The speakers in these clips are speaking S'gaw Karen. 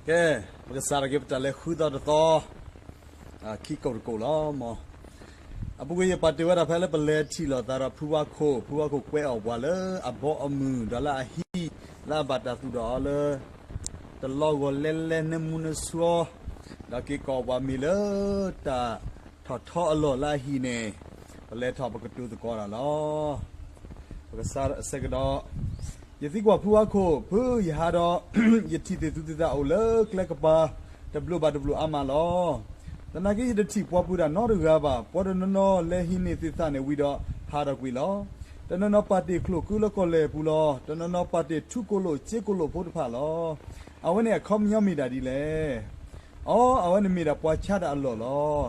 ကဲ, ပကစးထီၣ်က့ၤပတၢ်လဲၤဃုသီတသီ, ခံကိးတကိးလီၤ. အပူၤကွံာ်ယပာ်တ့ၢ်ဝဲဒၣ်ဖဲလၢပလဲၤထံၣ်လိာ်သးဒီးဖုဝါခိၣ်, ဖုဝါခိၣ်ကွဲးအီၣ်ပှၤလၢအဘီအမုၢ် ဒီးလၢအဟံၣ်, လၢအဘၣ်တၢ်သူၣ်ထီၣ်အီၤလၢ တလီၢ်ဂီၤလဲလဲ နၢမူနဆှီ, ဒီးက့ၤကိးပှၤမ့ၢ်လၢတၢ်ထီၣ်ထီအလီၢ်လၢအဟံၣ်န့ၣ်, ပလဲၤထီၣ်ပကတိၤသကိးတၢ်လီၤ. ပကစးဆၢကဒီး, ယသံကွၢ်ဖုဝါခိၣ်, ဖုယဟါဒီး ယထံၣ်သ့ၣ်သူသ့ၣ်သၣ်အိၣ်လၢကျဲကပၤ တဘျုးဘၣ်တဘျုးအါမးလီၤ. သနာ်က့ယတထံၣ်ပှၤပုၢ်တၢ်နီတဂၤဘၣ်. ပှၤတနီၤနီၤလဲၤဟံးန့ၢ်သ့ၣ်သၣ်န့ၣ်ဝံၤဒီးဟးထီၣ်ကွံာ်လီၤ. တနီၤနီၤပာ်တ့ၢ်ချိၣ်ကုလၢကီၢ်လဲၢ်ပူၤလီၤ. တနီၤနီၤပာ်တ့ၢ်ထူကိၣ်လိၣ်စ့ကိၣ်လိၣ်ဖိတဖၣ်လီၤ. အဝဲန့ၣ်အခီပညီမ့ၢ်ဒၣ်ဒ်လဲၣ်. အိ, အဝဲန့ၣ်မ့ၢ်ဒၣ်ပှၤဆါတၢ်အလီၢ်လီၤ.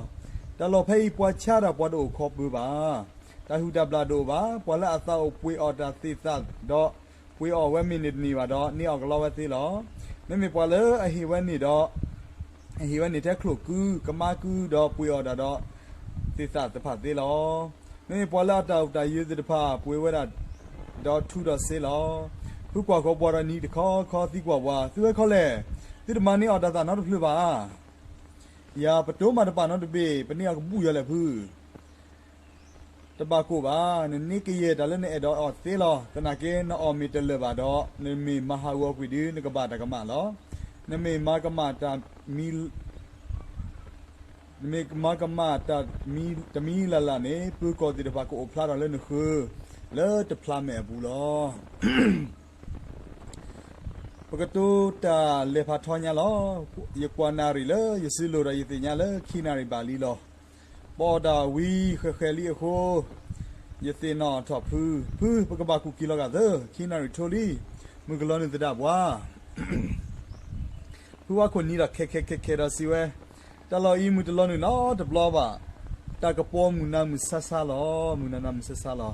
တၢ်လီၢ်ဖဲအံၤပှၤဆါတၢ်ပှၤတအိၣ်ခီပၢၤဘၣ်. တၢ်ဟုၣ်တၢ်ဘျၣ်တအိၣ်ဘၣ်. ပှၤလၢအသးအိၣ်ပှ့ၤအီၣ်တၢ်သ့ၣ်သၣ်ဒီး ပှ့ၤအီၣ်ဝဲမ့ၢ်န့ၢ်တန့ၢ်ဘၣ်ဒီး န့ၢ်အီၣ်ကလီဝဲသ့လီၤ. မ့မ့ၢ်ပှၤလၢအဟ့ၣ်ဝဲန့ၢ်ဒီး အဟ့ၣ်ဝဲန့ၢ်ထဲချိၣ်ကု ကမါကုဒီးပှ့ၤအီၣ်ဒၣ်ဒီး သ့ၣ်သၣ်တဖၣ်သ့လီၤ. မ့မ့ၢ်ပှၤလၢအတၢ်အိၣ်တၢ်ယၢၤသ့ၣ်တဖၣ် ပှ့ၤဝဲဒၣ် ဒီးထူဒီးစ့လီၤ. ဖုကွၢ်ဃီၤပှၤဒီးနံၤတခီခီသံကွၢ်ပှၤ, သုဝဲခီလဲၣ်, သုတမၤန့ၢ်အီၣ်တၢ်သၣ်နီတဖျၢၣ်ဘၣ်. ယၤပတိၢ်မးတပာ်နီတဘ့ၣ်, ပန့ၢ်အီၣ်ကဘူၣ်ယီၤလဲၣ်ဖု တဘၣ်ကိၢ်ဘၣ်, နန့ၢ်ကယဲၢ်တၢ်လၢနအဲၣ်ဒိးအီၣ်သ့လီၤ. သနာ်က့နအီၣ်မ့ၢ်တလၢာ်ဘၣ်ဒီး နမ့ၢ်မၤဟးဂီၤကွံာ်ဒုး နကဘၣ်တၢ်ကမၣ်လီၤ. နမ့ၢ်မၤကမၣ်တၢ်မံ နမ့ၢ်မၤကမၣ်တၢ်မံတမံၤလၢ်လၢ်န့ၣ် ပၢၤကီၢ်သ့ၣ်တဖၣ်ကအိၣ်ဖျါထီၣ်လၢနဃၢၤ လၢတဖျါမဲာ်အပူၤလီၤ. ပကတိၤတၢ်လဲၤဖးထီညါလီၤ. ယကွၢ်နၣ်ရံၣ်လၢယစုလိၤဒီးယသ့ၣ်ညါလၢခံနၣ်ရံၣ်ဘၣ်လံလီၤ. ပအီၣ်တၢ်ဝံၤဃဲၤဃဲၤလံအဃိ, ယသ့ၣ်နီၣ်ထီၣ်ဖု, ဖု ပကဘၣ်ကူၣ်က့ၤလီၤဂာ်သၢ, ခံနၣ်ရံၣ်ထိလံ, မုၢ်ကလီၤနုာ်သဒၣ်ပှၤ. ဖုဝါခိၣ်နံၤဒီးခဲခဲခဲခဲဒီးစံးဝဲ, တၢ်လီၢ်အံၤမုၢ်တလီၤနုာ်နီတဘျီဘၣ်. တၢ်ကပီၤမုၢ်နၤမုၢ်ဆါဆါလီၤ, မုၢ်နၤနၤမုၢ်ဆါဆါလီၤ.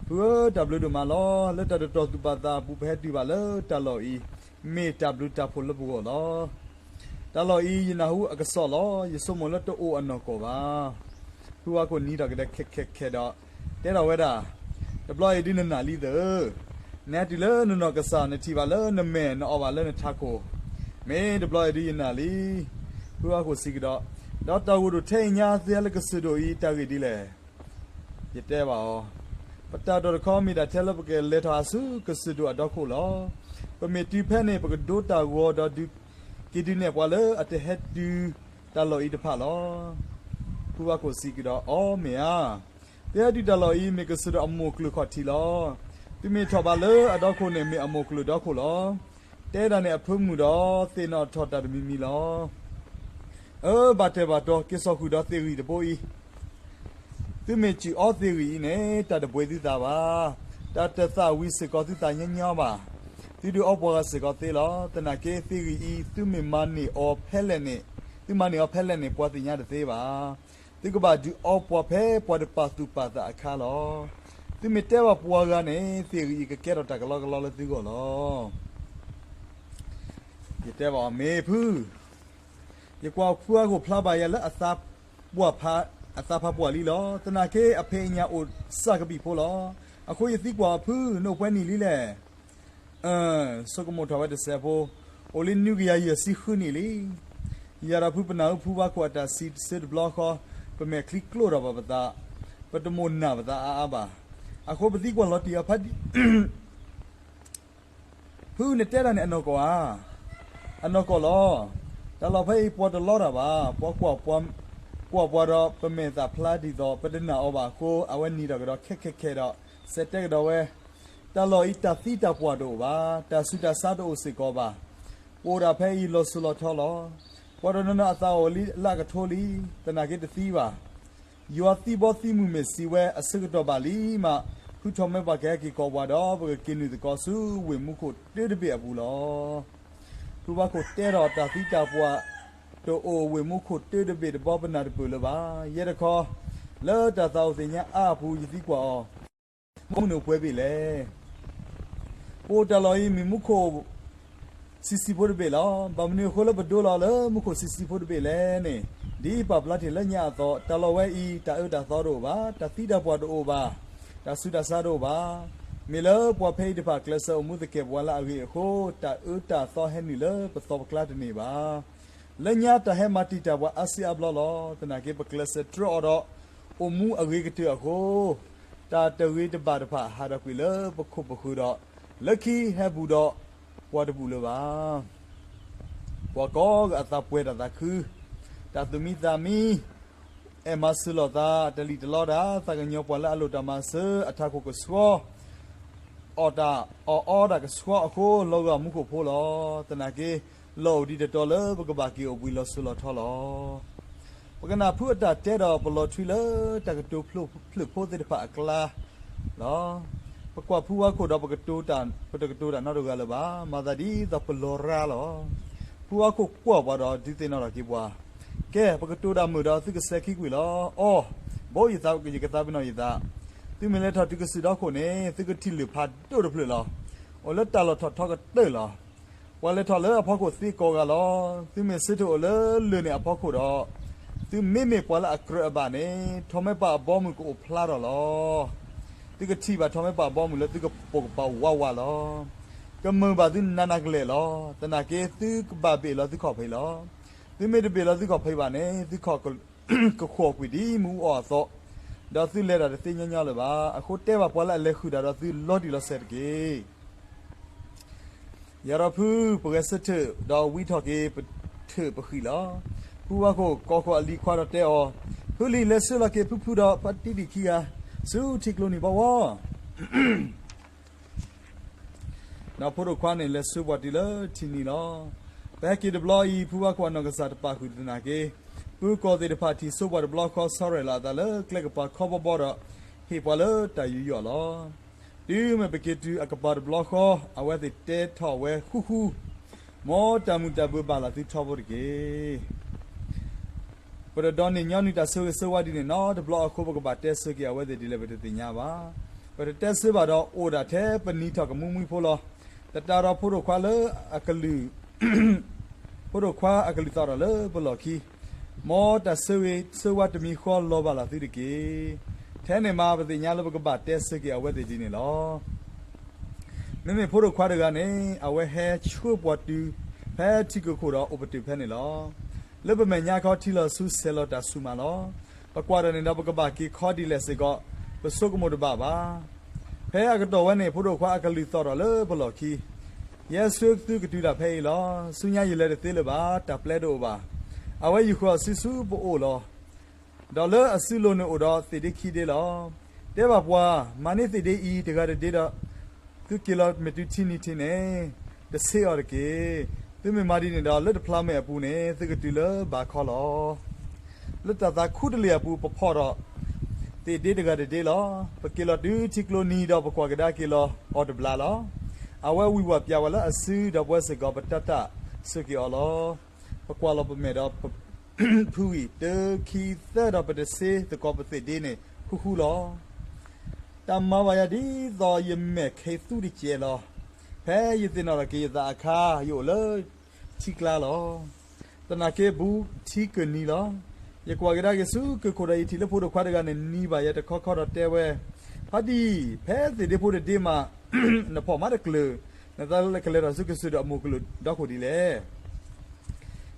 ဖုဧၢ, တၢ်ဘျုးဒိၣ်မးလီၤ. လၢတၢ်တတီၤသူၣ်ပာ်သးအပူၤ ပဟဲတုၤဘၣ်လၢတၢ်လီၢ်အံၤ, မ့ၢ်တၢ်ဘျုးတၢ်ဖှိၣ်လၢပဂီၢ်လီၤ. တၢ်လီၢ်အံၤယနၢ်ဟူအကစီၣ်လီၤ. ယဆိကမိၣ်လၢတအိၣ်အနီၢ်ကီၢ်ဘၣ်. ဖုဝါခိၣ်နံၤဒီးကဒဲခဲခဲခဲဒီး တဲထီၣ်ဝဲဒၣ်, တဘျီအံၤဒုးနနာ်လံသၢ, နဟဲတုၤလၢနနီၢ်ကစၢ် နထံၣ်ဘၣ်လၢနမဲာ် နအီၣ်ဘၣ်လၢနထးခိၣ်, မ့ၢ်တဘျီအံၤဒုးယနာ်လံ. ဖုဝါခိၣ်စံးကဒီး, ဒီးတၢ်ဂိၢ်ဒိၣ်ထဲအံၤညါ သုဟဲလၢကစၢၢ်ဒိၣ်အံၤ တၢ်ဂ့ၢ်ဒ်လဲၣ်. ယတဲဘၣ်အီၤ, ပတၢ်တီၢ်တခီမ့ၢ်ဒၣ်ထဲလၢပကလဲၤထီၣ်ဟးဆူကစၢၢ်ဒိၣ်အဒီခိၣ်လီၤ. ပမ့ၢ်တုၤဖဲန့ၣ် ပကဒိတၢ်ဂီၤဒီးဒုးက့ၤဒုးနဲၣ်ပှၤလၢအတဟဲတုၤတၢ်လီၢ်အံၤတဖၣ်လီၤ. ဖုဝါခိၣ်စံးကဒီး, အိ, မ့ၢ်ဧါ. သုဟဲတုၤတၢ်လီၢ်အံၤ မ့ၢ်ကစၢၢ်ဒိၣ်အမိၢ်ကျိၤခီၣ်ထံးလီၤ. သုမ့ၢ်ထီၣ်ဘးလၢအဒီခိၣ်န့ၣ် မ့ၢ်အမိၢ်ကျိၤဒီခိၣ်လီၤ. တဲဒၣ်န့ၣ်အဖၢမုၢ်ဒီးသ့ၣ်နီၣ်ထီၣ်တၢ်တမံၤမံၤလီၤ. အၢ, ဘၣ်တၢၢ်ဘၣ်တီၤ က့ၤစိာ်ဃုာ်ဒီးသ့ၣ်ဂံၢ်တဘိအံၤ. သုမ့ၢ်စူၢ်အီသ့ၣ်ဂံၢ်အံၤန့ၣ် တၢ်တဘှံးသုသးဘၣ်. တၢ်တသးဝံၤစ့ၢ်ကီးသုသးညီညီဘၣ်. သုဒုးအီပှၤဂၤစ့ၢ်ကီးသ့လီၤ. သနာ်က့သ့ၣ်ဂံၢ်အံၤ သုမ့ၢ်မၤန့ၢ်အီၤဖဲလဲၣ်န့ၣ်, သုမၤန့ၢ်အီၤဖဲလဲၣ်န့ၣ် ပှၤသ့ၣ်ညါတသ့ဘၣ်. သုကဘၣ်ဒုးအီပှၤဖဲပှၤတပာ်သူၣ်ပာ်သးအခါလီၤ. သုမ့ၢ်တဲဘၣ်ပှၤဂၤန့ၣ် သ့ၣ်ဂံၢ်အံၤကကဲထီၣ်တၢ်ကလီကလီလၢသုဂီၢ်လီၤ. ယတဲဘၣ်အီၤ, မ့ၢ်ဖု, ယကွၢ်ဖုအခိၣ်ဖျါဘၣ်ယၤလၢအသးပှၢ်ဖး, အသးဖးပှၢ်လံလီၤ. သနာ်က့အဖံးအညၣ်အိၣ်စၢ်ကဘံၣ်ဖိလီၤ. အဃိယသံကွၢ်အီၤဖု, နအိၣ်ပှဲၤနံၣ်လံလဲၣ်. အၢ, ဆိကမိၣ်ထီၣ်ဝဲတစဲးဖိ, အိၣ်လံနွံကယၤယဲၢ်ဆံဃုနံၣ်လံ. ယၤဒီးဖုပနၢ်ဟူဖုဝါခိၣ်အတၢ်စံးတဆၢတဘျီဃီ, ပမဲာ်ချံကျိထီၣ်ဘၣ်ပသး, ပတမိၣ်နာ်ပသးအါအါဘၣ်. အဃိပသံကွၢ်လီၤတံၢ်အီၤဖးဒံး ဖုနတဲတၢ်န့ၣ်အနီၢ်ကီၢ်ဧါ. အနီၢ်ကီၢ်လီၤ. တၢ်လီၢ်ဖဲအံၤပှၤတလီတၢ်ဘၣ်. ပှၤကွၢ်ပှၤ, ကွၢ်ပှၤဒီးပမဲာ်သၣ်ဖျါဒ်သိး ပတနာ်အီၤဘၣ်အဃိ အဝဲနံၤဒီးကဒီးခဲခဲခဲဒီး စဲးတဲကဒီးဝဲ, တၢ်လီၢ်အံၤတၢ်သံတၢ်ပှၢ်တအိၣ်ဘၣ်, တၢ်ဆူးတၢ်ဆါတအိၣ်စ့ၢ်ကီးဘၣ်. ပအိၣ်ဒၣ်ဖဲအံၤလီၤစိၤလီၤထီလီၤ. ပှၤတနီၤနီၤအသးအိၣ်လံလၢအကထိလံ, သနာ်က့တသံဘၣ်. ယွၤသံဘီသံမုၢ်မ့ၢ်စံးဝဲအဆၢကတီၢ်ဘၣ်လံမး, ဖုထီၣ်မၢပှၤကဟဲက့ၤကိးပှၤဒီး ပကက့ၤနုာ်သကိးဆူဝ့ၢ်မူခိၣ်တၢတဘ့ၣ်အပူၤလီၤ. ဖုဝါခိၣ်တဲထီၣ်တၢ်သံတၢ်ပှၢ်တအိၣ်ဝ့ၢ်မူခိၣ်တၢတဘ့ၣ်တဘီပနၢ်တပၢၢ်လၢၤဘၣ်. ယဲတခီ, လၢတၢ်သးအိၣ်သ့ၣ်ညါအါအပူၤယသံကွၢ်အီၤ, မူန့ၣ်အိၣ်ပှဲၤဘ့ၣ်လဲၣ်. ပအိၣ်တၢ်လီၢ်အံၤမ့ၢ်မူခိၣ် ဆံးဆံးဖိတဘ့ၣ်လီၤ. ဘၣ်မနုၤအဃိလၢပဒိလီၤလၢမူခိၣ်ဆံးဆံးဖိတဘ့ၣ်လဲၣ်န့ၣ်, ဒ်ပာ်ဖျါတ့ၢ်လၢညါအသိး, တၢ်လီၢ်ဝဲအံၤ တၢ်အၢတၢ်သီတအိၣ်ဘၣ်, တၢ်သံတၢ်ပှၢ်တအိၣ်ဘၣ်, တၢ်ဆူးတၢ်ဆါတအိၣ်ဘၣ်. မ့ၢ်လၢပှၤဖဲအံၤတဖၣ်ကျဲးစၢးအိၣ်မူသကဲးပဝးလၢအဂ့ၤအဃိ, တၢ်အၢတၢ်သီဟဲနုာ်လၢပသီပကျါတန့ၢ်ဘၣ်. လၢညါတၢ်ဟဲမၤတံာ်တာ်ပှၤအါစုအါဘျီလီၤ. သနာ်က့ပကျဲးစၢးတြီအီၤဒီး အိၣ်မူအဂ့ၤကတၢၢ်အဃိ, တၢ်တဂ့ၤတဘၣ်တဖၣ်ဟးထီၣ်ကွံာ်လၢပခိၣ်ပဃၢၤဒီး, လၢခံဟဲဘူးဒီးပှၤတဘူၣ်လၢၤဘၣ်. ပှၤကိးဂၤအသးပှဲၤတၢ်သးခု, တၢ်သူၣ်မံသးမံ, အဲၣ်မၤစၢၤလိာ်သး, တလံၣ်တလီတၢ်, သးကညီၤပှၤလၢအလိၣ်တၢ်မၤစၢၤအထးခိၣ်ကဆှီ, အီၣ်တၢ်အီၣ်အီတၢ်ကဆှီအဃိ လီၤဂာ်မူခိၣ်ဖိလီၤ. သနာ်က့ လီၢ်အိၣ်ဒံးတတီၤလၢပကဘၣ်က့ၤအိၣ်ဘှံးလီၤစိၤလီၤထီလီၤ. ပကနၢ်ဖုအတၢ်တဲဒီးပလီၤထွံလၢတၢ်ကတိၤဖျၢၣ်ဖိသ့ၣ်တဖၣ်အကျါလီၤ. ပကွၢ်ဖုဝါခိၣ်ဒီး ပတကတိၤတၢ်နီတဂၤလၢၤဘၣ်. မၤသးဒ်သိးပလီၤရါလီၤ. ဖုဝါခိၣ်ကွၢ်ပှၤဒီးဒုးသ့ၣ်နီၣ်ထီၣ်က့ၤပှၤ, ကဲ ပကတိၤတၢ်မုာ်ဒီးသုကစဲးခံကွံာ်လီၤ. အီ, ဘိးယသး ယကသးပ့ၤနီၣ်ယသး, သုမ့ၢ်လဲၤထီၣ်တုၤကစၢၢ်ဒီခိၣ်န့ၣ် သုကထံၣ်လုၢ်ဖးဒိၣ်တဖျၢၣ်လီၤ. အိၣ်လၢတၢ်လီၢ်ထီၣ်ထီကတၢၢ်လီၤ. ပှၤလဲၤထီၣ်လၢအဖီခိၣ်သ့ကိးဂၤလီၤ. သုမ့ၢ်ဆၢထၢၣ်အိၣ်လၢလၢၢ်န့ၣ်အဖီခိၣ်ဒီး, သုမ့မ့ၢ်ပှၤလၢအကြၢးအဘၣ်န့ၣ် ထီၣ်မဲပာ်အဘီအမုၢ်ကအိၣ်ဖျါထီၣ်လီၤ. သုကထံၣ်ဘၣ်ထီၣ်မဲပာ်အဘီအမုၢ်လၢသုကပိာ်ကပၤဝးဝးလီၤ. ကမုာ်ဘၣ်သုနးနးကလဲာ်လီၤ. သနာ်က့သုကဘၣ်ဘ့ၣ်လီၤသုခီၣ်ဖံးလီၤ. သုမ့ၢ်တဘ့ၣ်လီၤသုခီၣ်ဖံးဘၣ်န့ၣ် သုခီၣ်ကဃိးကွံာ်ဒ်မုၢ်အူအီၣ်အသိး, ဒီးသုလဲၤတၢ်တသ့ညီညီလၢၤဘၣ်. အဃိတဲဘၣ်ပှၤလၢအလဲၤဃုာ်တၢ်ဒီးသုလီၤတံၢ်လီၤဆဲးတက့ၢ်. ယၤဒီးဖု ပဂဲၤဆၢထၢၣ်ဒီးဝံထီၣ်က့ၤပထၢၣ်ပဃံးလီၤ. ဖုဝါခိၣ်ကိးဃီၤအလံၤခွါဒီးတဲအီၤ, ဖုလံၤ လဲၤဆှၢလီၤက့ၤဖုဖုဒီးဖါတံၢ်ဒံၣ်ခံဂၤ ဆူထံကျိနံၤဘီဝီ ဒီးဖိဒိၣ်ခွါန့ၣ်လဲၤဆှၢပှၤတုၤလၢထံနံၤလီၤ. ပဟဲက့ၤတဘျီအံၤ ဖုဝါခိၣ်အနီၢ်ကစၢ်တပာ်ဃုာ်သနာ်က့, ပုၢ်ကီၢ်သ့ၣ်တဖၣ်ထံၣ်စိပှၤတဘျီဃီ ဆီရဲၣ်လီၤအသးလၢကျဲကပၤခီဘီဘီဒီး ဟ့ၣ်ပှၤလၢတၢ်ယူးယီၣ်လီၤ. တုၤမ့ၢ်ပက့ၤတုၤအကပၤတဘျီဃီ အဝဲသ့ၣ်တဲထီၣ်ဝဲဃူဃူ, မ်တၢ်မုာ်တၢ်ဘၢဘၣ်လီၤသုထီဘိတက့ၢ်. ပတဒိးန့ၢ်ညီနုၢ်တၢ်ဆၢဂ့ၤဆၢဝါဒ်န့ၣ်နီတဘျီအဃိ ပကဘၣ်တဲဆၢက့ၤအဝဲသ့ၣ်ဒ်လဲၣ်ပတသ့ၣ်ညါဘၣ်. ပတတဲဆၢဘၣ်ဒီးအိၣ်ဒၣ်ထဲပနံၤထီၣ်ကမှံမှံဖိလီၤ. တတၤဒီးဖိဒိၣ်ခွါလၢအကလုၢ် ဖိဒိၣ်ခွါအကလုၢ်သီၣ်ထီၣ်လၢပလီၢ်ခံ, မ်တၢ်ဆၢဂ့ၤဆၢဝါတမံၤဃီလီၤဘၣ်လီၤသုတက့ၢ်. ထဲန့ၣ်မး ပသ့ၣ်ညါလၢပကဘၣ်တဲဆၢက့ၤအဝဲသ့ၣ်ဒ်န့ၣ်လီၤ. မ့မ့ၢ်ဖိဒိၣ်ခွါတဂၤန့ၣ် အဝဲဟဲဆှၢပှၤတုၤဖဲထံကၢၢ်ခိၣ်ဒီးအိၣ်ပတုာ်ဖဲန့ၣ်လီၤ. လၢပမဲာ်ညါခီထံလီၤဆူဆဲးလီၤတၢ်ဆူၣ်မးလီၤ. ပကွၢ်တၢ်န့ၣ်ဒီးပကဘၣ်က့ၤခီဒ်လဲၣ်စ့ၢ်ကီး ပဆိကမိၣ်တဘၣ်ဘၣ်. ဖဲအကတီၢ်ဝဲန့ၣ် ဖိဒိၣ်ခွါအကလုၢ်သီၣ်ထီၣ်လၢပလီၢ်ခံ, ယဲဆှၢသုကတုၤတၢ်ဖဲအံၤလီၤ. ဆူညါယလဲၤတသ့လၢၤဘၣ်, တၢ်ပျဲတအိၣ်ဘၣ်. အဝဲယူာ်ဃီၤအစုဆူပအိၣ်လီၤ. ဒီးလၢအစုလိၤန့ၣ်အိၣ်ဒီးသ့ၣ်ဒ့ခံဒ့လီၤ. တဲဘၣ်ပှၤ, မၤန့ၢ်သ့ၣ်ဒ့အံၤတဂၤတဒ့ဒီး သုက့ၤလီၤမ့ၢ်တုၤထံနံၤထံးန့ၣ် တဆ့အီၤတက့ၢ်. သုမ့ၢ်မၤဒ်န့ၣ်ဒီး လၢတဖျါမဲာ်အပူၤန့ၣ် သုကတုၤလၢဘးခီလီၤ. လၢတၢ်သးခူတလ့ၢ်အပူၤ ပဖီၣ်ထီၣ်သ့ၣ်ဒ့တဂၤတဒ့လီၤ. ပက့ၤလီၤတုၤထံကျိနံၤဒီးပကွၢ်ကဒါက့ၤလီၤအီၤတဘျါလီၤ. အဝဲဝံၢ်ဝဲၢ်ပၠးဝဲလၢအစုဒီးပဝဲစ့ၢ်ကီး ပတၢ်တၢ်ဆၢက့ၤအီၤလီၤ. ပကွၢ်လီၤပမဲာ်ဒီး ဖုဂံၢ်တၢခံသၢဒီးပတဆ့သကိးပသ့ၣ်ဒ့န့ၣ်ဃူဃူလီၤ. တၢ်မၤဘၣ်ယၤဒ်သိးယမဲာ်ခ့သူတကဲးလီၤ. ဖဲယသ့ၣ်နီၣ်ထီၣ်က့ၤယသးအခါ ယအိၣ်လၢထံကျါလီၤ. သနာ်က့ဘူးထံကၢၢ်နံၤလီၤ. ယကွၢ်ကဒါက့ၤဆူကၢၢ်ခိၣ်ဒီးယထံၣ်လၢဖိဒိၣ်ခွါတဂၤန့ၣ် နံၤဘၣ်ယၤတခီခီဒီးတဲဝဲ, ဖါတံၢ်, ဖဲသ့ၣ်ဒ့ဖိတဒ့မး နဖီၣ်မးတကျၢၤ, နသးလၢကလဲၤထီၣ်ဆူကစၢၢ်ဒီးအမိၢ်ကလုၢ်ဒီခိၣ်ဒ်လဲၣ်.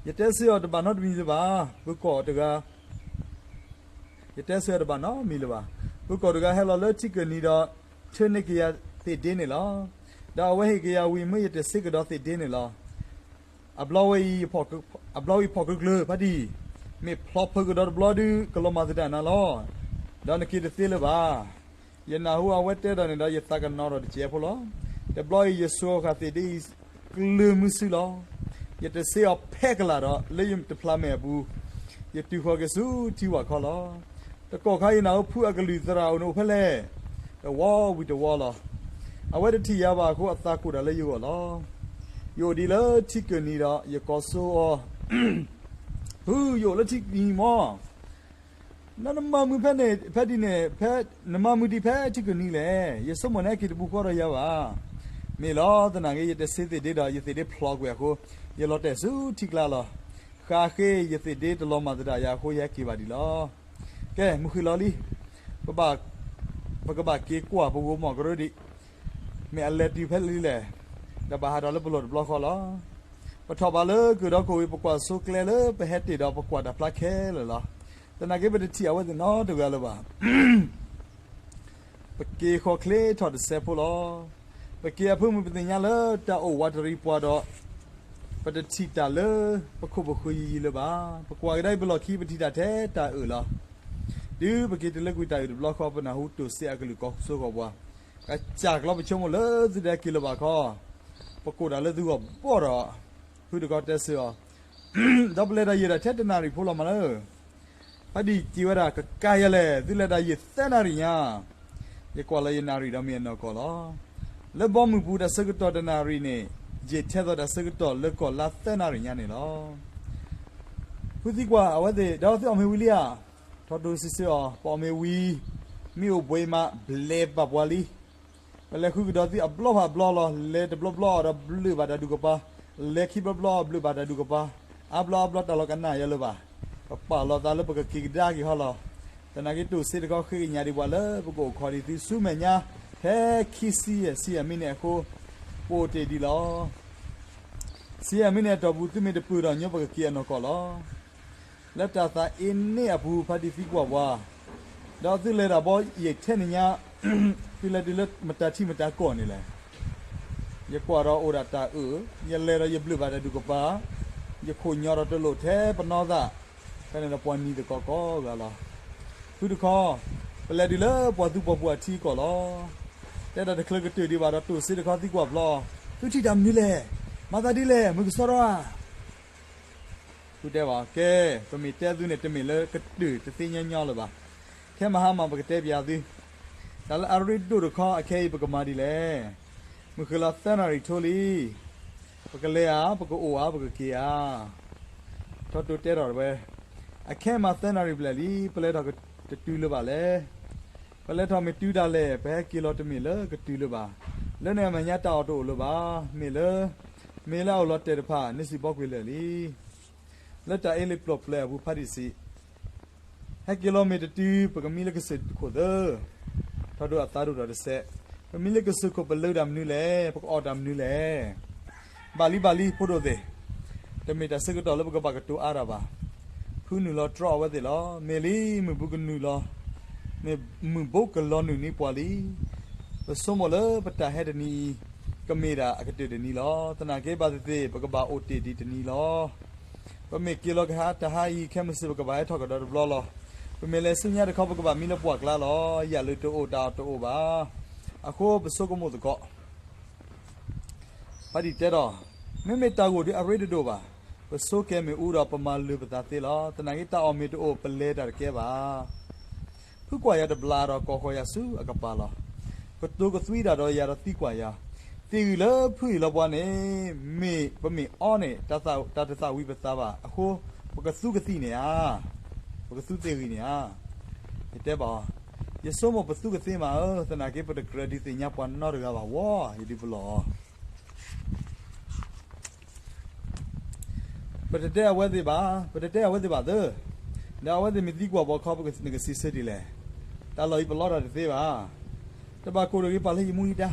ယတဲဆၢအီၤတဘၣ်နီတမံၤလၢၤဘၣ်, ပုၢ်ကီၢ်တဂၤ ယတဲဆၢအီၤတဘၣ်နီတမံၤလၢၤဘၣ်. ပုၢ်ကီၢ်တဂၤဟဲလီၤလၢထံကၢၢ်နံၤဒီး ထၢန့ၢ်က့ၤယၤသ့ၣ်ဒ့န့ၣ်လီၤ. ဒီးအဝဲဟ့ၣ်က့ၤယၤဝံၤ မ့ၢ်ယတဆ့ကဒီးသ့ၣ်ဒ့န့ၣ်လီၤ. အဘျီဝဲအံၤ, အဘျီဝံၤဖီၣ်ကျၢၤကျၢၤ ဖါတံၢ်, မ့ၢ်ဖျီဖုကဒီးတဘျီဒုး ကလီၤမၢ်သတးနၤလီၤ. ဒီးနက့ၤတသ့လၢၤဘၣ်. ယနၢ်ဟူအဝဲတဲဒီးန့ၣ်ဒီး ယသးကနီၤထီၣ်တစဲးဖိလီၤ. တဘျီအံၤ ယစိာ်ဃာ်သ့ၣ်ဒ့အံၤကျၢၤမုဆူလီၤ. ယတဆ့အီၤဖဲကလာ်ဒီး လၢယတဖျါမဲာ်အပူၤ, ယတုၤဃီၤက့ၤဆူထံဝၣ်ခီလီၤ. တကီၢ်ခါယနၢ်ဟူဖုအကလုၢ်သရၣ်အိၣ်န့ၣ်အိၣ်ဖဲလဲၣ်, တဝီဝံၤတဝီလီၤ. အဝဲတထံၣ်ယၤဘၣ်အဃိ အသးကိၢ်တၢ်လၢယဂီၢ်လီၤ. ယအိၣ်ဒံးလၢထံကၢၢ်နံၤဒီး ယကိးစိအီၤ, ဖု, ယအိၣ်လၢထံကၢၢ်နံၤမၢ်. နမၤမုာ်ဖဲန့ၣ် ဖဲဒ်န့ၣ်, နမၤမုာ်ဒံးဖဲထံကၢၢ်နံၤလဲၣ်. ယဆိကမိၣ်နဟဲက့ၤတပူၤဃီဒီးယၤဘၣ်. မ့ၢ်လီၤ, သနာ်က့ ယတဆ့သ့ၣ်ဒ့ဒီး ယသ့ၣ်ဒ့ဖျီကွံာ်အဃိ, ယလီၤတဲာ်ဆူထံကျါလီၤ. ဃၣ်ဃ့ ယသ့ၣ်ဒ့တလီၤမၢ်သတးယၤအဃိ ယဟဲက့ၤဘၣ်ဒံးလီၤ. ကဲ, မုၢ်ဃ့ၢ်လီၤလံ. ပကဘၣ်က့ၤကွၢ်ပဂိၤမီၢ်ကရၢဒံး. မ့ၢ်အလဲၤတုၤဖဲလဲၣ်လံလဲၣ်, ဒီးဘၣ်ဟးထီၣ်လၢပလီၢ်တဘျီဃီလီၤ. ပထီၣ်ဘးလၢကုၢ်ဒီးခိၣ်ဝံၤ ပကွၢ်ဆိကျဲလၢပဟဲတ့ၢ်ဒီးပကွၢ်တၢ်ဖျါခဲလၢာ်လီၤ. သနာ်က့ပတထံၣ်အဝဲသ့ၣ်နီတဂၤလၢၤဘၣ်. ပက့ၤဃီၤချ့ထီၣ်တစဲးဖိလီၤ. ပက့ၤအဖုမုၢ်ပသ့ၣ်ညါလၢတၢ်အိၣ်ဝးတရံးပှၤဒီး ပတထံၣ်တၢ်လၢပခိၣ်ပဃၢၤယံာ်ယံာ်လၢၤဘၣ်. ပကွၢ်ကဒါအံၤပလီၢ်ခံ ပထံၣ်တၢ်ထဲတၢ်အုၣ်လီၤ. တုၤပက့ၤတုၤလၢကွံာ်တၢ်အုၣ်တဘျီဃီ ပနၢ်ဟူတိၢ်စ့အကလုၢ်ကိးစိဃီၤပှၤ, ကစၢ်ကျီပဆိကမိၣ်လၢသုတဟဲက့ၤလၢၤဘၣ်ခီ, ပကိးတၢ်လၢသုဂီၢ်ဘီၣ်ဒီး ဖုတခီတဲဆၢအီၤ, ဒီးပလဲၤတၢ်ယံာ်ဒၣ်ထဲတနၣ်ရံၣ်ဖိလီၤမးလၢ ဖးဒံၣ်စံးဝဲဒၣ် ကကါယၤလဲၣ်, သုလဲၤတၢ်ယံာ်သၢနၣ်ရံၣ်ညါ. ယကွၢ်လီၤယနၣ်ရံၣ်ဒီးမ့ၢ်အနီၢ်ကီၢ်လီၤ. လၢဘီမုၢ်ပူၤတၢ်ဆၢကတီၢ်တနၣ်ရံၣ်န့ၣ် ယံာ်ထဲသိးတၢ်ဆၢကတီၢ်လၢကီၢ်လါသၢနၣ်ရံၣ်ညါန့ၣ်လီၤ. ဖုသံကွၢ်အဝဲသ့ၣ်, ဒီးသုအီၣ်မ့ၤဝံၤလံဧါ. ထီၣ်တိၢ်စံးဆၢအီၤ, ပအီၣ်မ့ၤဝံၤ, မ့ၣ်အိၣ်ဘှံးမး ဘျဲးပာ်ပှၤလံ. ပလဲၤဃုကဒီးသုအဘျီဖးဘျီလီၤ. လဲၤတဘျီဘျီဒီးဘျုးဘၣ်တၢ်ဒူၣ်ကပၤ, လဲၤခံဘျီဘျီဘျုးဘၣ်တၢ်ဒူၣ်ကပၤ, အါဘျီအါဘျီတၢ်လီၤကနၣ်ယၤလၢၤဘၣ်. ပပာ်လီၤသးလၢပကက့ၤကဒါက့ၤဟီလီၤ. သနာ်က့တိၢ်စ့တခီဃ့ကညးဒံးပှၤလၢပကအိၣ်ခိးဒံးသုဆူမဲာ်ညါ ဖဲခံဆံယဲၢ် ဆံယဲၢ်မံးနံးအဃိ, ပအိၣ်တ့ၢ်ဒံးလီၤ. ဆံယဲၢ်မံးနံးအတီၢ်ပူၤ သုမ့ၢ်တပၢၢ်ထီၣ်ညီ ပကက့ၤအနီၢ်ကီၢ်လီၤ. လၢတၢ်သးအ့န့ၢ်အပူၤ ဖါတံၢ်သံကွၢ်ပှၤ, ဒီးသုလဲၤတၢ်ဘီယံာ်ထဲန့ၣ်ညါ, သုလဲၤတုၤလၢမတၤထံမတၤကီၢ်န့ၣ်လဲၣ်. ယကွၢ်ဒီးအိၣ်ဒၣ်တၢ်အုၣ်, ယလဲၤဒီးယဘျုးဘၣ်တၢ်ဒူၣ်ကပၤ, ယခိၣ်ညီဒီးတလိၣ်ထဲပနီသး, ဖဲန့ၣ်ဒီးပှၤနံၤသကိးကိးဂၤလီၤ. ဖုတခီ, ပလဲၤတုၤလၢပှၤသူၣ်ပှၢ်ပူၤအထံအကီၢ်လီၤ. တဲတၢ်တချုးကတၢၢ်ဒံးဘၣ်ဒီးတိၢ်စ့တခီသံကွၢ်ဖျီ, သုထံၣ်တၢ်မနုၤလဲၣ်, မၤသးဒ်လဲၣ်, မုၢ်ကစီဒီဧါ. ဖုတဲဘၣ်, ကဲ, ပမ့ၢ်တဲသုန့ၣ် တမ့ၢ်လၢကတၢၢ်တသ့ညီညီလၢၤဘၣ်. ခဲမဟါမးပကတဲပျးသု, တၢ်လၢအရ့ဒိၣ်တခီအခဲအံၤပကမၤဒ်လဲၣ်. မုၢ်ဃ့လီၤသၢနၣ်ရံၣ်ထိလံ. ပကလဲၤဧါ, ပကအိၣ်ဧါ, ပကက့ၤဧါ. ထီၣ်တိၢ်တဲထီၣ်ဝဲ, အခဲမးသၢနၣ်ရံၣ်ဘျဲၣ်လံ, ပလဲၤထီၣ်တတုၤလၢၤဘၣ်လဲၣ်. ပလဲၤထီၣ်မ့ၢ်တုၤဒၣ်လဲာ်, ပဟဲက့ၤလီၤတမ့ၢ်လၢကတုၤလၢၤဘၣ်. လၢန့ၣ်အမဲာ်ညါတၢ်အီၣ်တအိၣ်လၢၤဘၣ်. မ့ၢ်လၢ မ့ၢ်လၢအအိၣ်လီၤတဲာ်တဖၣ် န့ၢ်စံးဘီကွံာ်လၢာ်လံ. လၢတၢ်အ့လံပျိၢ်ပျဲၢ်အပူၤဖါတံၢ်စံး, ဟဲက့ၤလီၤမ့ၢ်တတုၤ ပကမံလၢကစၢၢ်ခိၣ်သၢ. ထီၣ်ဒိၣ်အသးဒိၣ်ထီၣ်တစဲး, ပမံလၢကစၢၢ်ခိၣ်ပလၢတၢ်မနုၤလဲၣ်, ပကအီၣ်တၢ်မနုၤလဲၣ်. ဘၣ်လံဘၣ်လံ ဖိဒိၣ်သ့ၣ်, တမ့ၢ်တၢ်ဆၢကတီၢ်လၢပကဘၣ်ကတိၤအါတၢ်ဘၣ်. ဖုနုာ်လီၤတြီအဝဲသ့ၣ်လီၤ. မ့ၢ်လံ, မုၢ်ဘိကနုာ်လီၤ, မ့ၢ်မုၢ်ဘိကလီၤနုာ်န့ၢ်ပှၤလံ. ပဆိကမိၣ်လၢပတၢ်ဟဲတနံၤအံၤ ကမ့ၢ်ဒၣ်အကတၢၢ်တနံၤလီၤ. သနာ်က့ဘၣ်သ့ၣ်သ့ၣ် ပကဘၣ်အိၣ်တ့ၢ်ဒံးတနံၤလီၤ. ပမ့ၢ်က့ၤလီၤကဟါတဟါအံၤ ခဲမုၢ်ဆ့ၣ် ပကဘၣ်ဟဲထီၣ်ကဒီးတဘျီလီၤ. ပမ့ၢ်လဲၤဆူညါတခီ ပကဘၣ်မံလၢပှၢ်ကျါလီၤ. ယၣ်လုၢ်တအိၣ်တၢ်အီၣ်တအိၣ်ဘၣ်. အဃိပဆိကမိၣ်သကိး ဖါတံၢ်တဲဒီး, မ့မ့ၢ်တၢ်ဂိၢ်ဒုးအရ့တဒိၣ်ဘၣ်. ပဆိကဲမ့ၣ်အူဒီးပမၤလၢၤပသးသ့လီၤ. သနာ်က့တၢ်အီၣ်မ့ၢ်တအိၣ် ပလဲၤတၢ်တကဲဘၣ်. ဖုကွၢ်ယၤတဘျီဒီးကိးဃီၤယၤဆူအကပၤလီၤ. ကတိၤကသွံတၢ်ဒီးယၤဒီးသံကွၢ်ယၤ, သ့ၣ်ဂံၢ်လၢဖုအံၣ်လီၤပှၤန့ၣ်, မ့ၢ်ပမ့ၢ်အီန့ၣ် တၢ်တသးဝံၤပသးဘၣ်. အဃိ ပကသူကသ့ၣ်န့ၣ်ဧါ. ပကသူသ့ၣ်ဂံၢ်န့ၣ်ဧါ. ယတဲဘၣ်အီၤ, ယဆိကမိၣ်ပသူကသ့မးဧၢ, သနာ်က့ပတကြၢးဒုးသ့ၣ်ညါပှၤနီတဂၤဘၣ်ဝီ, ယဒုးပလီၢ်အီၤ. ပတတဲအဝဲသ့ၣ်ဘၣ်, ပတတဲအဝဲသ့ၣ်ဘၣ်သၢ, ဒီးအဝဲသ့ၣ်မ့ၢ်သံကွၢ်ပှၤခီ နကစံးဆၢဒ်လဲၣ်. တၢ်လီၢ်အံၤပလီတၢ်တသ့ဘၣ်. တဘၣ်ကိၢ်တဂ့ၤ ပာ်လၢယမူယဒါ.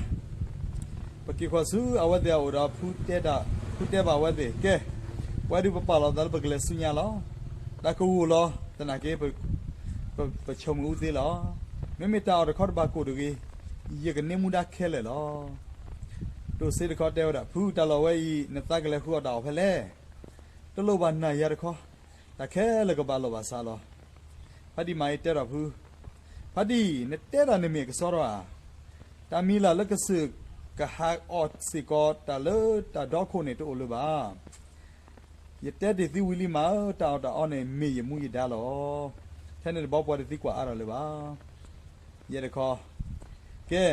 ပက့ၤဃီၤဆူအဝဲသ့ၣ်အအိၣ်ဒီးဖုတဲဘၣ်အဝဲသ့ၣ်, ကဲ, ပှၤဒုးပပာ်လီၤသးလၢပကလဲၤဆူညါလီၤ. တၢ်ကဂိၢ်လီၤ, သနာ်က့ ပဆိမိၣ်အူသ့လီၤ. မ့မ့ၢ်တၢ်အီၣ်တခီတဘၣ်ကိၢ်တဂ့ၤ, ယကန့ၢ်မူဒါခဲလၢာ်လီၤ. တိၢ်စ့တခီတဲဝဲဒၣ်, ဖုတၢ်လီၢ်ဝဲအံၤ နသးကလဲၤဃုအီၣ်တၢ်အီၣ်ဖဲလဲၣ်. တလိၣ်ဘၣ်နာ်ယၤတခီ, တၢ်ခဲလၢာ်ကဘၣ်လီၢ်ဘၣ်စးလီၤ. ဖါတံၢ်မၤအံၤတဲထီၣ်ဖု, ဖါတံၢ် နတဲတၢ်န့ၣ်မ့ၢ်အကစီဒီဧါ. တၢ်မံၤလၢ်လၢကစၢၢ်ကဟးအီၣ်စ့ၢ်ကီးတၢ်လၢတၢ်ဒီခိၣ်န့ၣ်တအိၣ်လၢၤဘၣ်. ယတဲတ့ၢ်သုဝံၤလံမးဧၢ, တၢ်အီၣ်တၢ်အီန့ၣ်မ့ၢ်ယမူယဒါလီၤ. ထဲန့ၣ်တဘျီပှၤတသံကွၢ်အါထီၣ်လၢၤဘၣ်. ယဲၢ်တခီ, ကဲ,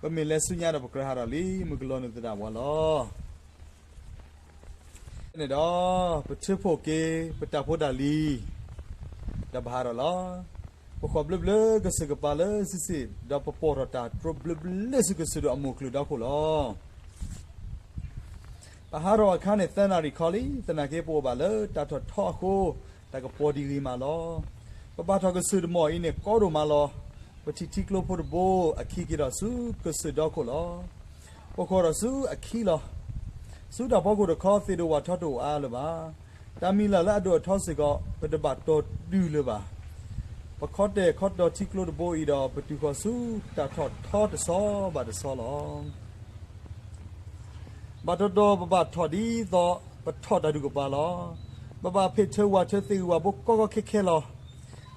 ပမ့ၢ်လဲၤဆူညါဒီးပကြၢးဟးထီၣ်လံ, မုၢ်ကလီၤနုာ်သတးပှၤလီၤ. န့ၣ်ဒီး ပထၢဖှိၣ်က့ၤ ပတၢ်ဖိတၢ်လံၤ ဒီးပဟးထီၣ်လီၤ. ပဃီၣ်ဘျၢဘျၢကစၢၢ်ကပၤလၢစံးစ့ၣ်, ဒီးပပိာ်ထီၣ်တၢ်တြိဘျၢဘျၢဆူကစၢၢ်ဒိၣ်အမိၢ်ကျၢၢ်ဒီခိၣ်လီၤ. ပဟးထီၣ်အခါန့ၣ်သၢနၣ်ရံၣ်ခီလံ, သနာ်က့ပအိၣ်ဘၣ်လၢတၢ်ထီၣ်ထီအဃိ, တၢ်ကပီၤဒံးဂ့ၤမးလီၤ. ပဘၣ်ထီၣ်ကစၢၢ်တမီၢ်အံၤန့ၣ်ကီဒိၣ်မးလီၤ. ပထံၣ်ထံကျိဖိတဘိအခံက့ၤထီၣ်ဆူကစၢၢ်ဒီခိၣ်လီၤ. ပဃီၤဒီးဆူအခံလီၤ. ဆူတၢ်ဖီခိၣ်တခီ သ့ၣ်ဒိၣ်ဝၣ်ထီတအိၣ်အါလၢၤဘၣ်. တၢ်မံၤလၢ်လၢအဒိၣ်အထီစ့ၢ်ကီး ပတဘၣ်တီၢ်ဒုးလၢၤဘၣ်. ပခီတဲာ်ခီတီၤထံကျိတဘိအံၤဒီး ပတုၤဃီၤဆူတၢ်ထီၣ်ထီတဆီဘၣ်တဆီလီၤ. ဘၣ်တတီၤပဘၣ်ထီၣ်ဒ်သိး ပထီၣ်တၢ်ဒူၣ်ကပၤလီၤ. ပဘၣ်ဖ့ၣ်ထၢဝၣ်ထၢသ့ၣ်ဂုၢ်ဝါဘိကီကီခဲခဲလီၤ.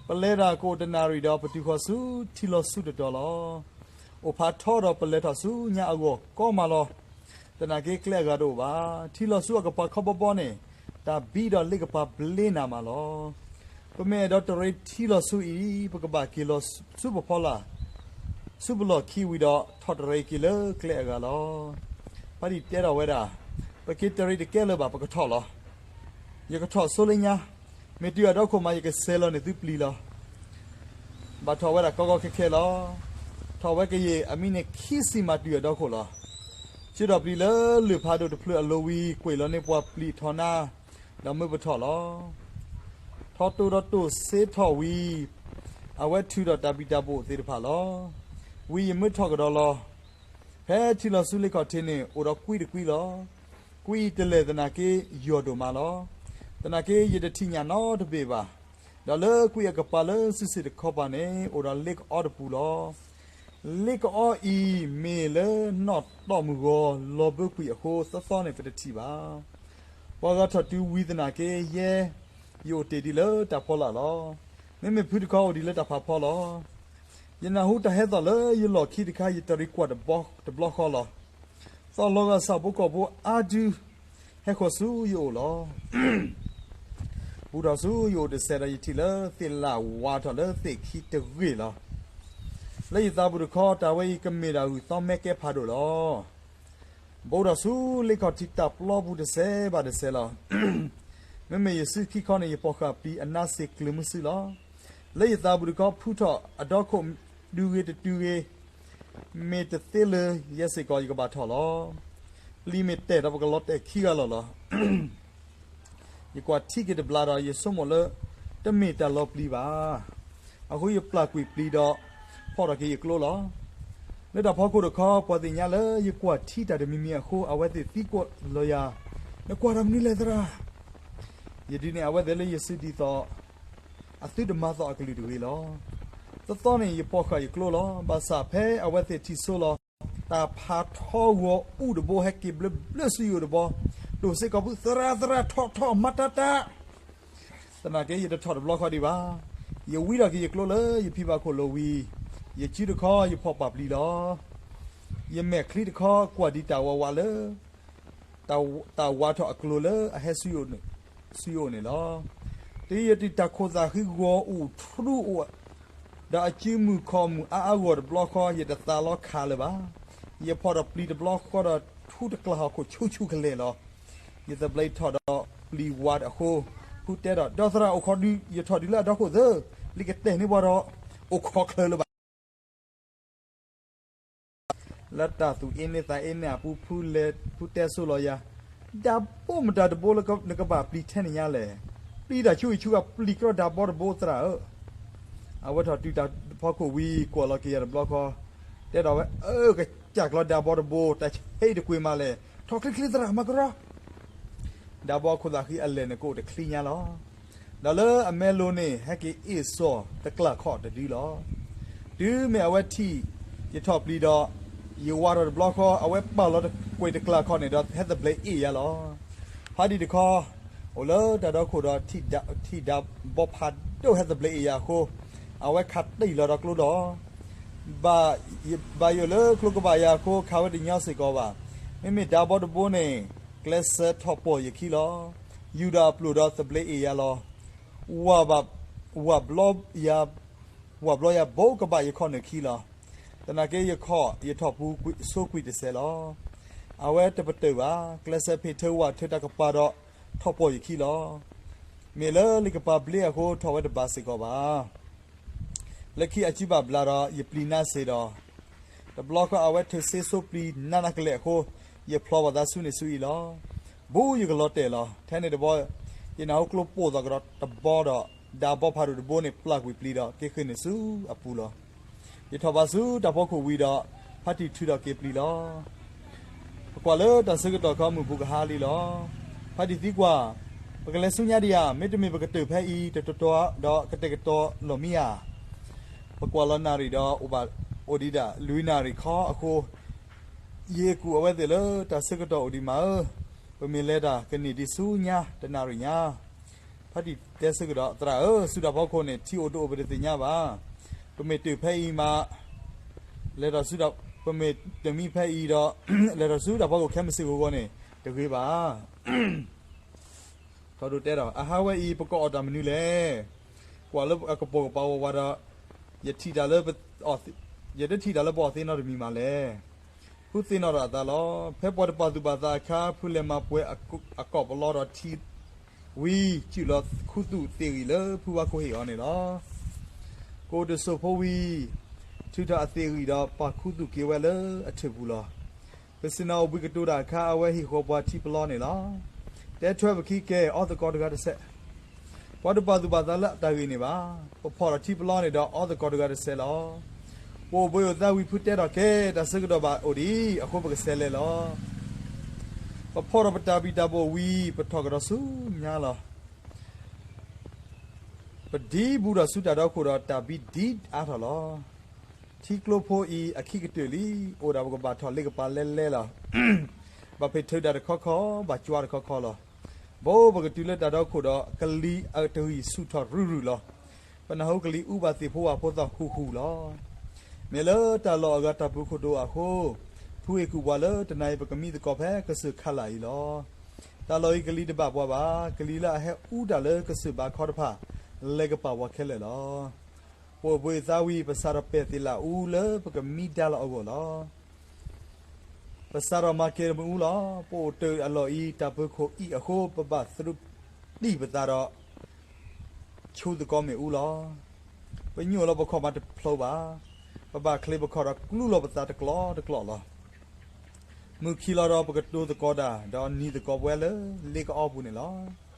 ပလဲၤတၢ်ကအိၣ်တနၣ်ရံၣ်ဒီး ပတုၤဃီၤဆူထံလီၤဆူတတီၤလီၤ. အိၣ်ဖးထီဒီးပလဲၤထီၣ်ဆူညါအဂီၢ်ကီမးလီၤ. သနာ်က့ကျဲအဂၤတအိၣ်ဘၣ်. ထံလီၤဆူအကပၤခီဘီဘီန့ၣ် တၢ်ဘံဒီးလ့ကပၤဘျ့နးမးလီၤ. ပမ့ၢ်အဲၣ်ဒိးတရံးထံလီၤဆူအံၤ ပကဘၣ်က့ၤလီၤဆူပဖီလာ် ဆူပလီၢ်ခံဝံၤဒီး ထီၣ်တရံးက့ၤလၢကျဲအဂၤလီၤ. ဖါတံၢ်တဲထီၣ်ဝဲဒၣ်, ပက့ၤတရံးတကဲလၢၤဘၣ် ပကထီၣ်လီၤ. ယကထီၣ်ဆိလၢညါ, မ့ၢ်တုၤအဒီခိၣ်မး ယကစဲးလီၤန့ၢ်သုပျံၤလီၤ. ဘၣ်ထီၣ်ဝဲဒၣ်ကီကီခဲခဲလီၤ. ထီၣ်ဝဲကယဲၢ်အမံးနံးခံဆံမးတုၤအဒီခိၣ်လီၤ. ဆှၢထီၣ်ပျံၤလၢလၢၢ်ဖးဒိၣ်တဖျၢၣ်အလိၤဝံၤ ကွံာ်လီၤန့ၢ်ပှၤပျံၤထီၣ်နါ, ဒီးမၢပထီၣ်လီၤ. ထီၣ်တိၢ်ဒီးတိၢ်စ့ထီၣ်ဝံၤ, အဝဲထုးထီၣ်တၢ်ဘံၣ်တၢ်ဘိၣ်သ့ၣ်တဖၣ်လီၤ. ဝံၤယမၢထီၣ်ကဒီးလီၤ. ဖဲထံလီၤဆူလ့ခီၣ်ထံးန့ၣ် အိၣ်ဒီးကွံတကွံလီၤ. ကွံတလဲၢ်သနာ်က့ယီၢ်ဒိၣ်မးလီၤ. သနာ်က့ယတထံၣ်ညၣ်နီတဘ့ၣ်ဘၣ်. ဒီးလၢကွံအကပၤလၢစုစ့ၣ်တခီပၤန့ၣ် အိၣ်ဒီးလ့ကအီတပူၤလီၤ. လ့ကအီအံၤမ့ၢ်လၢနီၣ်တီၢ်မုၢ်ဂီၤလီၤဘၢကွံာ်အဃိ သီသီန့ၣ်ပတထံၣ်ဘၣ်. ပှၤဂၤထီၣ်တုၤဝံၤသနာ်က့ယဲ ယအိၣ်တ့ၢ်ဒ်လၢတၢ်ဖီလာ်လီၤ. မ့မ့ၢ်ဖုတခီအိၣ်ဒံးလၢတၢ်ဖးဖီလီၤ. ယနၢ်ဟူတၢ်ဟဲသီၣ်လၢယလီၢ်ခံတခါ ယတရံးကွၢ်တဘျီဃီလီၤ. သီၣ်လီၤဂာ်ဆၣ်ဖိကီၢ်ဖိအါဒု ဟဲဃီၤဆူယအိၣ်လီၤ. ဘူးထီၣ်ဆူယအိၣ်တစဲးဒီး ယထံၣ်လၢသ့ၣ်လၣ်ဝါထီၣ်လၢသ့ၣ်ခံတဂ့ၢ်လီၤ. လၢယသးပူၤတခီ တၢ်ဝဲအံၤကမ့ၢ်ဒၣ်ဂုၢ်သီမဲကဲဖးဒိၣ်လီၤ. ဘူးထီၣ်ဆူလ့ခီၣ်ထံးတၢ်ပျီပူၤတစဲးဘၣ်တစဲးလီၤ. မ့မ့ၢ်ယစုခံခီန့ၣ် ယပိာ်ဃာ်ပျံၤအနါစ့ၤကျၢၤမုဆူလီၤ. လၢယသးပူၤတခီ ဖုထီၣ်အဒီခိၣ်ဒုးဂ့ၤတတုၤဂ့ၤ, မ့ၢ်တသ့လၢၤယဲစ့ၢ်ကီး ယကဘၣ်ထီၣ်လီၤ. ပျံၤမ့ၢ်တဲာ်ဒီး ပကလီၤတဲာ်ခံဂၤလီၤလီၤ. ယကွၢ်ထံက့ၤတဘျီဒီး ယဆိကမိၣ်လၢ တမ့ၢ်တၢ်လီၤပျံၤဘၣ်. အဃိယပျၢ်ကွံာ်ပျံၤဒီး ဖီၣ်ထီၣ်က့ၤယကျိလီၤ. လၢတၢ်ဖီခိၣ်တခီ ပှၤသ့ၣ်ညါလၢယကွၢ်ထံတၢ်တမံၤမံၤအဃိ အဝဲသ့ၣ်သံကွၢ်လီၤယၤ, နကွၢ်တၢ်မနုၤလဲၣ်သရၣ်. ယဒုးနဲၣ်အဝဲသ့ၣ်လၢယစုဒ်သိး အသုတမၤသီၣ်အကလုၢ်တဂ့ၤလီၤ. သီသီန့ၣ် ယပိာ်ဃာ်ယကျိလီၤ. ဘၣ်ဆၣ်ဖဲအဝဲသ့ၣ်ထံၣ်ဆိလီၤ တၢ်ဖးထီဂီၤအူၣ်တဘိဟဲက့ၤဘျၢဘျၢဆူယအိၣ်တဘျီ, တိၢ်စ့ကီးဖု သရၣ် သရၣ် ထီၣ်ထီၣ်မၤတၢ်တၢ်. သနာ်က့ယတထီၣ်တဘျီဃီဒံးဘၣ်. ယဝံထီၣ်က့ၤယကျိလၢယဖံဘၣ်ခိၣ်လိၤဝံၤ, ယစုတခီယဖီၣ်ပာ်ပျံၤလီၤ. ယမဲာ်ချံတခီကွၢ်ဒံးတၢ်ဝးဝးလၢ တၢ်ဝးထီၣ်အကျိၤလၢအဟဲဆူယအိၣ်န့ၣ်လီၤ. တုၤယတုၤတၢ်ခိၣ်သၣ်ဃံဂီၤအူၣ်ထူအအိၣ်, ဒီးအစုမုၢ်ခီၣ်မုၢ်အါအါဂီၢ်တဘျီဃီ ယတသးလီၤခးလၢၤဘၣ်. ယဖီၣ်ဒီးပျံၤတဘျီဃီဒီး ထူတကျၢ်ဟီၣ်ခိၣ်ဆူၣ်ဆူၣ်ကလဲာ်လီၤ. ယသဘျ့ထီၣ်ဒီးပျံၤဝးအဃိ, ဖုတဲဒီး ဒီသရၣ် အိၣ်ခိးဒုး ယထီၣ်ဒုးလၢအဒီခိၣ်သၢ, လံကတဲာ်န့ၢ်ပှၤဒီး အိၣ်ခိးချၢလၢၤဘၣ်. လၢတၢ်သူၣ်အ့န့သးအ့န့အပူၤ ဖုတဲဆိလီၤယၤ, ဒၣ်ဘိမတၤတဘိလၢနကဘၣ်ပျံၤထဲန့ၣ်ညါလဲၣ်. ပျံၤတၢ်ဆူအံၤဆူဂၤ ပျံၤကြီဒၣ်ဘီတဘိသရၣ်ဧၢ. အဝဲထီၣ်တုၤတၢ်ဖီခိၣ်ဝံၤ ကွၢ်လီၤက့ၤယၤတဘျီဃီ, တဲဒီးဝဲ, အၢ ကစၢ်ကျီဒၣ်ဘီတဘိ တၢ်ဆဲအံၤတကွံာ်မးလဲၣ်. ထီၣ်ချ့ချ့သရၣ် မၤကရီ ဒၣ်ဘီအခိၣ်သၣ်ဃံအလဲၢ်န့ၣ် ကအိၣ်တချံညါလီၤ. ဒီးလၢအမဲလိၤန့ၣ် ဟဲက့ၤအ့ၣ်စိာ်တကျၢ်ခီၣ်တဒုလီၤ. တုၤမ့ၢ်အဝဲထံၣ်ယထီၣ်ပျံၤဒီး ယဝးထီၣ်တဘျီဃီ အဝဲပာ်လီၤကွံာ်တကျၢ်ခီၣ်န့ၣ်ဒီး ဟဲသဘျ့အ့ၣ်ယၤလီၤ. ဖါတံၢ်တခီ အိၣ်လၢတၢ်ဒီခိၣ်ဒီး ထံၣ်ဒၣ်ဘီဖးဒိၣ်ဟဲသဘျ့အ့ၣ်ယၤအဃိ, အဝဲခးတံၢ်လီၤဒီးကျိဒီး ဘၣ်ယိၣ်လၢကျိကဘၣ်ယၤအဃိ ခးဝဲတညီစ့ၢ်ကီးဘၣ်. မ့မ့ၢ်ဒၣ်ဘီတဘိန့ၣ် ကျဲးစၢးထီၣ်ပီၢ်ယခံလီၤ. ယူၢ်ဒီးအပျိၢ်ဒီးသဘျ့အ့ၣ်ယၤလီၤ. ဝၢ်ဘျီယၤဘိကဘၣ်ယခီၣ်နၢၣ်ခံလီၤ. သနာ်က့ယခီၣ်ယထီၣ်ပူၤ ဆိကွံာ်တစဲးလီၤ. အဝဲတပတုာ်ဘၣ်. ကျဲးစၢးဖ့ၣ်ထၢဝၣ်ထၢတၢ်ကပၤဒီး ထီၣ်ပီၢ်ယခံလီၤ. မ့ၢ်လၢလံာ်ကပၤဘျ့အဃိ ထီၣ်ဝဲတဘၣ်စ့ၢ်ကီးဘၣ်. လၢခံအစုဘၣ်ဘျါဒီး ယပျံၤနါစ့ၤဒီး တဘျီဃီအဝဲထုးစ့ဆိပျံၤနးနးကလဲာ်အဃိ, ယဖျီဘၣ်သးဆူန့ၣ်ဆူအံၤလီၤ. ဘူးယကလီၤတဲာ်လီၤ. ထဲန့ၣ်တဘျီ ယနၢ်ဟူကျိပိၢ်သီၣ်ကဒီးတဘီဒီး ဒၣ်ဘီဖးဒိၣ်တဘိန့ၣ် ပျၢ်ကွံာ်ပျံၤဒီး က့ၤဃ့ၢ်န့ၢ်ဆူအပူၤလီၤ. ယထီၣ်ဘၣ်ဆူတၢ်ဖီခိၣ်ဝံၤဒီး ဖါတံၢ်ထုးထီၣ်က့ၤပျံၤလီၤ. ပကွၢ်လၢတၢ်ဆၢကတီၢ်ခီမုၢ်ပူၤကဟါလံလီၤ. ဖါတံၢ်သံကွၢ်, ပကလဲၤဆူညါဒံးဧါ, မ့တမ့ၢ်ပကတၢၢ်ဖဲအံၤတတီၤတီၤဒီးကတဲာ်ကတီၤလီၢ်မံဧါ. ပကွၢ်လီၤနၣ်ရံၣ်ဒီးအိၣ်ဘၣ်အိၣ်ဒံးဒၣ်လွံၢ်နၣ်ရံၣ်ခီအဃိ, ယ့ၣ်ကူၣ်အဝဲသ့ၣ်လၢတၢ်ဆၢကတီၢ်အိၣ်ဒံးမးဧၢ, ပမ့ၢ်လဲၤတၢ်ကန့ၢ်ဒံးဆူညါတနၣ်ရံၣ်ညါ. ဖါတံၢ်တဲဆၢကဒီး, သရၣ်ဧၢ, ဆူတၢ်ဖီခိၣ်န့ၣ် ထံအိၣ်တအိၣ်ပတသ့ၣ်ညါဘၣ်. ပမ့ၢ်တၢၢ်ဖဲအံၤမး, လဲၤထီၣ်ဆူ, ပမ့ၢ်တၢၢ်မံဖဲအံၤဒီး, လဲၤထီၣ်ဆူတၢ်ဖီခိၣ်ခဲမုၢ်ဆ့ၣ်ဂီၤဂီၤန့ၣ် တဂ့ၤဘၣ်. ထီၣ်ဒိၣ်တဲဒီး, အဟါဝဲအံၤ ပကအီၣ်တၢ်မနုၤလဲၣ်. ကွၢ်လၢအကပိာ်ကပၤဝးဝးဒီး, ယထံၣ်တၢ်လၢပ, ယတထံၣ်တၢ်လၢပအီၣ်သ့နီတမံၤမးလဲၣ်. ဖုသ့ၣ်နီၣ်ထီၣ်အသးလီၤ. ဖဲပှၤတပာ်သူၣ်ပာ်သးအခါ ဖုလဲၤမၤပှဲၤအကီၢ်ပလီဒီးထံဝံၤ စုၣ်လီၤခူသူၣ်သ့ၣ်ဂံၢ်လၢဖုဝါခိၣ်ဟ့ၣ်အီၤန့ၣ်လီၤ. ကအိၣ်တစိၢ်ဖိဝံၤ ထုးထီၣ်အသ့ၣ်ဂံၢ်ဒီးပာ်ခူသူၣ်က့ၤဝဲလၢအထၢၣ်ပူၤလီၤ. ပစံၣ်ညီၣ်အိၣ်ဘှံးကတိၤတၢ်အခါ အဝဲဟ့ၣ်ဃီၤပှၤထံပလီန့ၣ်လီၤ. တဲထွဲပခံကဲ အီသကိးတဂၤတစဲး ပှၤတပာ်သူၣ်ပာ်သးလၢအတၢ်ဂ့ၢ်န့ၣ်ဘၣ်. ပဖီၣ်ထီၣ်ထံပလီန့ၣ်ဒီး အီသကိးတဂၤတစဲးလီၤ. ပအိၣ်ဘှံးအိၣ်သါဝံၤ ဖုတဲထီၣ်ကဲ တၢ်ဆၢကတီၢ်ဘၣ်အိၣ်ဒံး အဃိပကစဲးလဲၤလီၤ. ပဖီၣ်ထီၣ်ပတၢ်ဘံၣ်တၢ်ဘၣ်ဝံၤ ပထီၣ်ကဒီးဆူညါလီၤ. ပဒံဘူးထီၣ်ဆူတၢ်ဒီခိၣ်ဒီး တၢ်ဘံဒံအါထီၣ်လီၤ. ထံကျိဖိအံၤအခံကတၢၢ်လံ, အိၣ်ဒၣ်ပကဘၣ်ထီၣ်လ့ကပၤလဲလဲလီၤ. ဘၣ်ဖဲးထုးတၢ်တခီခီ, ဘၣ်ကွၢ်တခီခီလီၤ. ဘိပကတုၤလၢတၢ်ဒီခိၣ်ဒီး ကလံၤအတဂံၢ်ဆူၣ်ထီၣ်ရုၢ်ရုၢ်လီၤ. ပနၢ်ဟူကလံၤအူဘၣ်သ့ၣ်ဖိဝၣ်ဖိသီၣ်ဟူၣ်ဟူၣ်လီၤ. မ့ၢ်လၢတၢ်လီၢ်အဂၤတၢ်ပၢၤခိၣ်ဒိၣ်အဃိ, ဖုအ့ၣ်ကူၣ်ပှၤလၢတနၤအံၤ ပကမံသကိးဖဲကစၢၢ်ခးလၢ်အံၤလီၤ. တၢ်လီၢ်အံၤကလံၤတဘၣ်ပှၤဘၣ်. ကလံၤလၢအဟဲအူတၢ်လၢကစၢၢ်ဘးခီတဖၣ် လဲၤကပာ်ပှၤခဲလၢာ်လီၤ. ပအိၣ်ဘှံးအိၣ်သါဝံၤ ပစးထီၣ်ပဲာ်သ့ၣ်လၣ်အူလၢပကမံဒါလီၤအဂီၢ်လီၤ. ပစးထီၣ်မၤကဲၤမ့ၣ်အူလီၤ. ပအိၣ်တ့ၢ်အလီၢ်အံၤ တၢ်ပၢၤခိၣ်အံၤအဃိ ပဘၣ်သရူးတံၢ်ပသးဒီး ဆူသကိးမ့ၣ်အူလီၤ. ပညိၣ်လီၤပခီၣ်မးတဖျိဘၣ်. ပဘၣ်ချ့ပခီၣ်ဒီးကျူလီၤပသးတကျိးတကျိးလီၤ. မုၢ်ခံလီၤဒီးပကတိၤသကိးတၢ် ဒီးနံၤသကိးပှၤလၢလ့ကအီပူၤန့ၣ်လီၤ.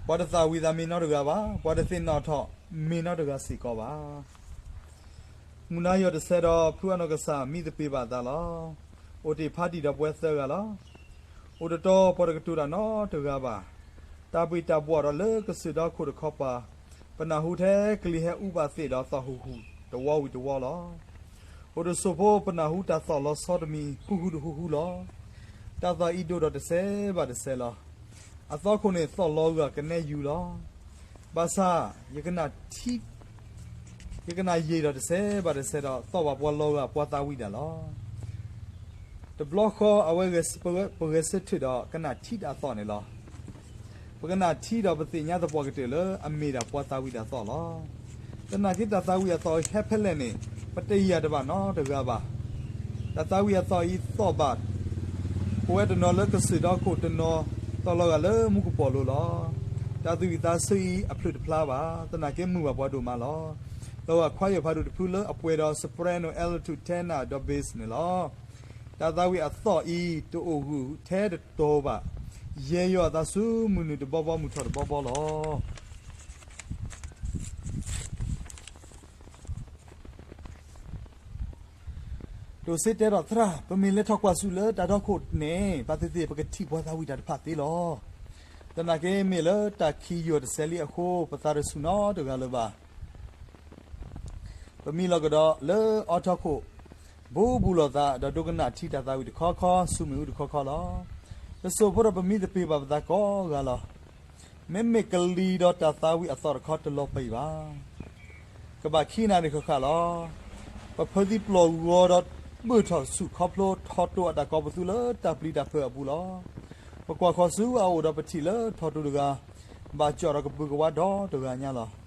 ပှၤတသၣ်ဝံၤသးမ့ၢ်နီတဂၤဘၣ်. ပှၤတသ့ၣ်နီၣ်ထီၣ်မ့ၢ်နီတဂၤစ့ၢ်ကီးဘၣ်. မုၢ်နၤယီၢ်တဆဲးဒီး ဖုအနီၢ်ကစၢ်မံသပ့ၤဘၣ်သးလီၤ. အိၣ်တ့ၢ်ဖါတံၢ်ဒီးပဝဲသၢဂၤလီၤ. အိၣ်တတီၤပှၤတကတိၤတၢ်နီတဂၤဘၣ်. တၢ်ဘံၣ်တၢ်ဘၣ်ဒီးလၢကစၢၢ်ဒီခိၣ်တခီပၤ, ပနၢ်ဟူထဲကလံၤဟဲအူဘၣ်သ့ၣ်ဒီးသီၣ်ဟူၣ်ဟူၣ်တဝီဝံၤတဝီလီၤ. အိၣ်တစိၢ်ဖိပနၢ်ဟူတၢ်သီၣ်လီၤဆီတမံၤ ဟူဟူတဟူဟူလီၤ. တၢ်သီၣ်အံၤဒိၣ်ထီၣ်တစဲးဘၣ်တစဲးလီၤ. အသီခိၣ်န့ၣ်သီၣ်လီၤဂာ်ကနဲယူၤလီၤ. ဘၣ်ဆၣ် ယကနၣ်ထံ ယကနၣ်ယံာ်ထီၣ်တစဲးဘၣ်တစဲးဒီး သီၣ်ဘၣ်ပှၤလီၤဂာ်ပှၤသးဝံၣ်တၢ်လီၤ. တဘျီဃီအဝဲ ပဂဲၤဆၢထၢၣ်ဒီးကနၣ်ထံတၢ်သီၣ်န့ၣ်လီၤ. ပကနၣ်ထံဒီးပသ့ၣ်ညါသပှၢ်ကတၢၢ်လၢအမ့ၢ်ဒၣ်ပှၤသးဝံၣ်တၢ်သီၣ်လီၤ. သနာ်က့တၢ်သးဝံၣ်အသီၣ်အံၤဟဲဖဲလဲၣ်န့ၣ် ပတယာ်တဘၣ်နီတဂၤဘၣ်. တၢ်သးဝံၣ်အသီၣ်အံၤသီၣ်ဘၣ် ပဝဲတနီၤလၢကစၢၢ်ဒီခိၣ်တနီၤ သီၣ်လီၤဂာ်လၢမူကပီၤလိၤလီၤ. တၢ်သးဝံၣ်သးဆၢအံၤအဖျၢၣ်တဖျါဘၣ်. သနာ်က့မုာ်ဘၣ်ပှၤဒိၣ်မးလီၤ. လီၤဂာ် choir ဖးဒိၣ်တဖုလၢအပှဲၤဒီး soprano, alto, tenor ဒီး bass န့ၣ်လီၤ. တၢ်သးဝံၣ်အသီၣ်အံၤ တအိၣ်ဂုၢ်ထဲတတီၤဘၣ်. ယဲၢ်ယီၤအသးဆူမုၢ်နုာ်တဘီဘီ မုၢ်ထီၣ်တဘီဘီလီၤ. ဒိၣ်စ့တဲဒီး သရၣ်, ပမ့ၢ်လဲၤထီၣ်ကွၢ်ဆူၣ်လၢတၢ်ဒီခိၣ်န့ၣ် ဘၣ်သ့ၣ်သ့ၣ် ပကထံၣ်ပှၤသးဝံၣ်တၢ်တဖၣ်သ့လီၤ. သနာ်က့မ့ၢ်လၢတၢ်ခံးယီၢ်တစဲးလံအဃိ ပသးတဆူၣ်နီတဂၤလၢၤဘၣ်. ပမံလီၤကဒီးလၢအီထီခိၣ် ဘူးဘူးလိာ်သး ဒီးဒိကနၣ်ထံတၢ်သးဝံၣ်တခီခီ ဆူမ့ၣ်အူတခီခီလီၤ. တစိၢ်ဖိဒီးပမံသပ့ၤဘၣ်ပသးကိးဂၤလီၤ. မ့မ့ၢ်ကလံၤဒီးတၢ်သးဝံၣ်အသီၣ်တခီတလီၤပံာ်ဘၣ်. ကဘၣ်ခံနၣ်ရံၣ်ဃၣ်ဃၣ်လီၤ. ပဖၢသံပျီၢ်ဂီၤဒီးဘၢၣ်ထီၣ်ဆူၣ်ခီဖျိထီၣ်တိၢ်အတၢ်ကိးပသူလၢတၢ်ပျံၤတၢ်ဖုးအပူၤလီၤ. ပကွၢ်ဃီၤဆူအအိၣ်ဒီးပထံၣ်လၢထီၣ်တိၢ်တဂၤ ဘၣ်ကၠီၣ်ဒီးကဘုးကဝါဒီတဂၤညါလီၤ.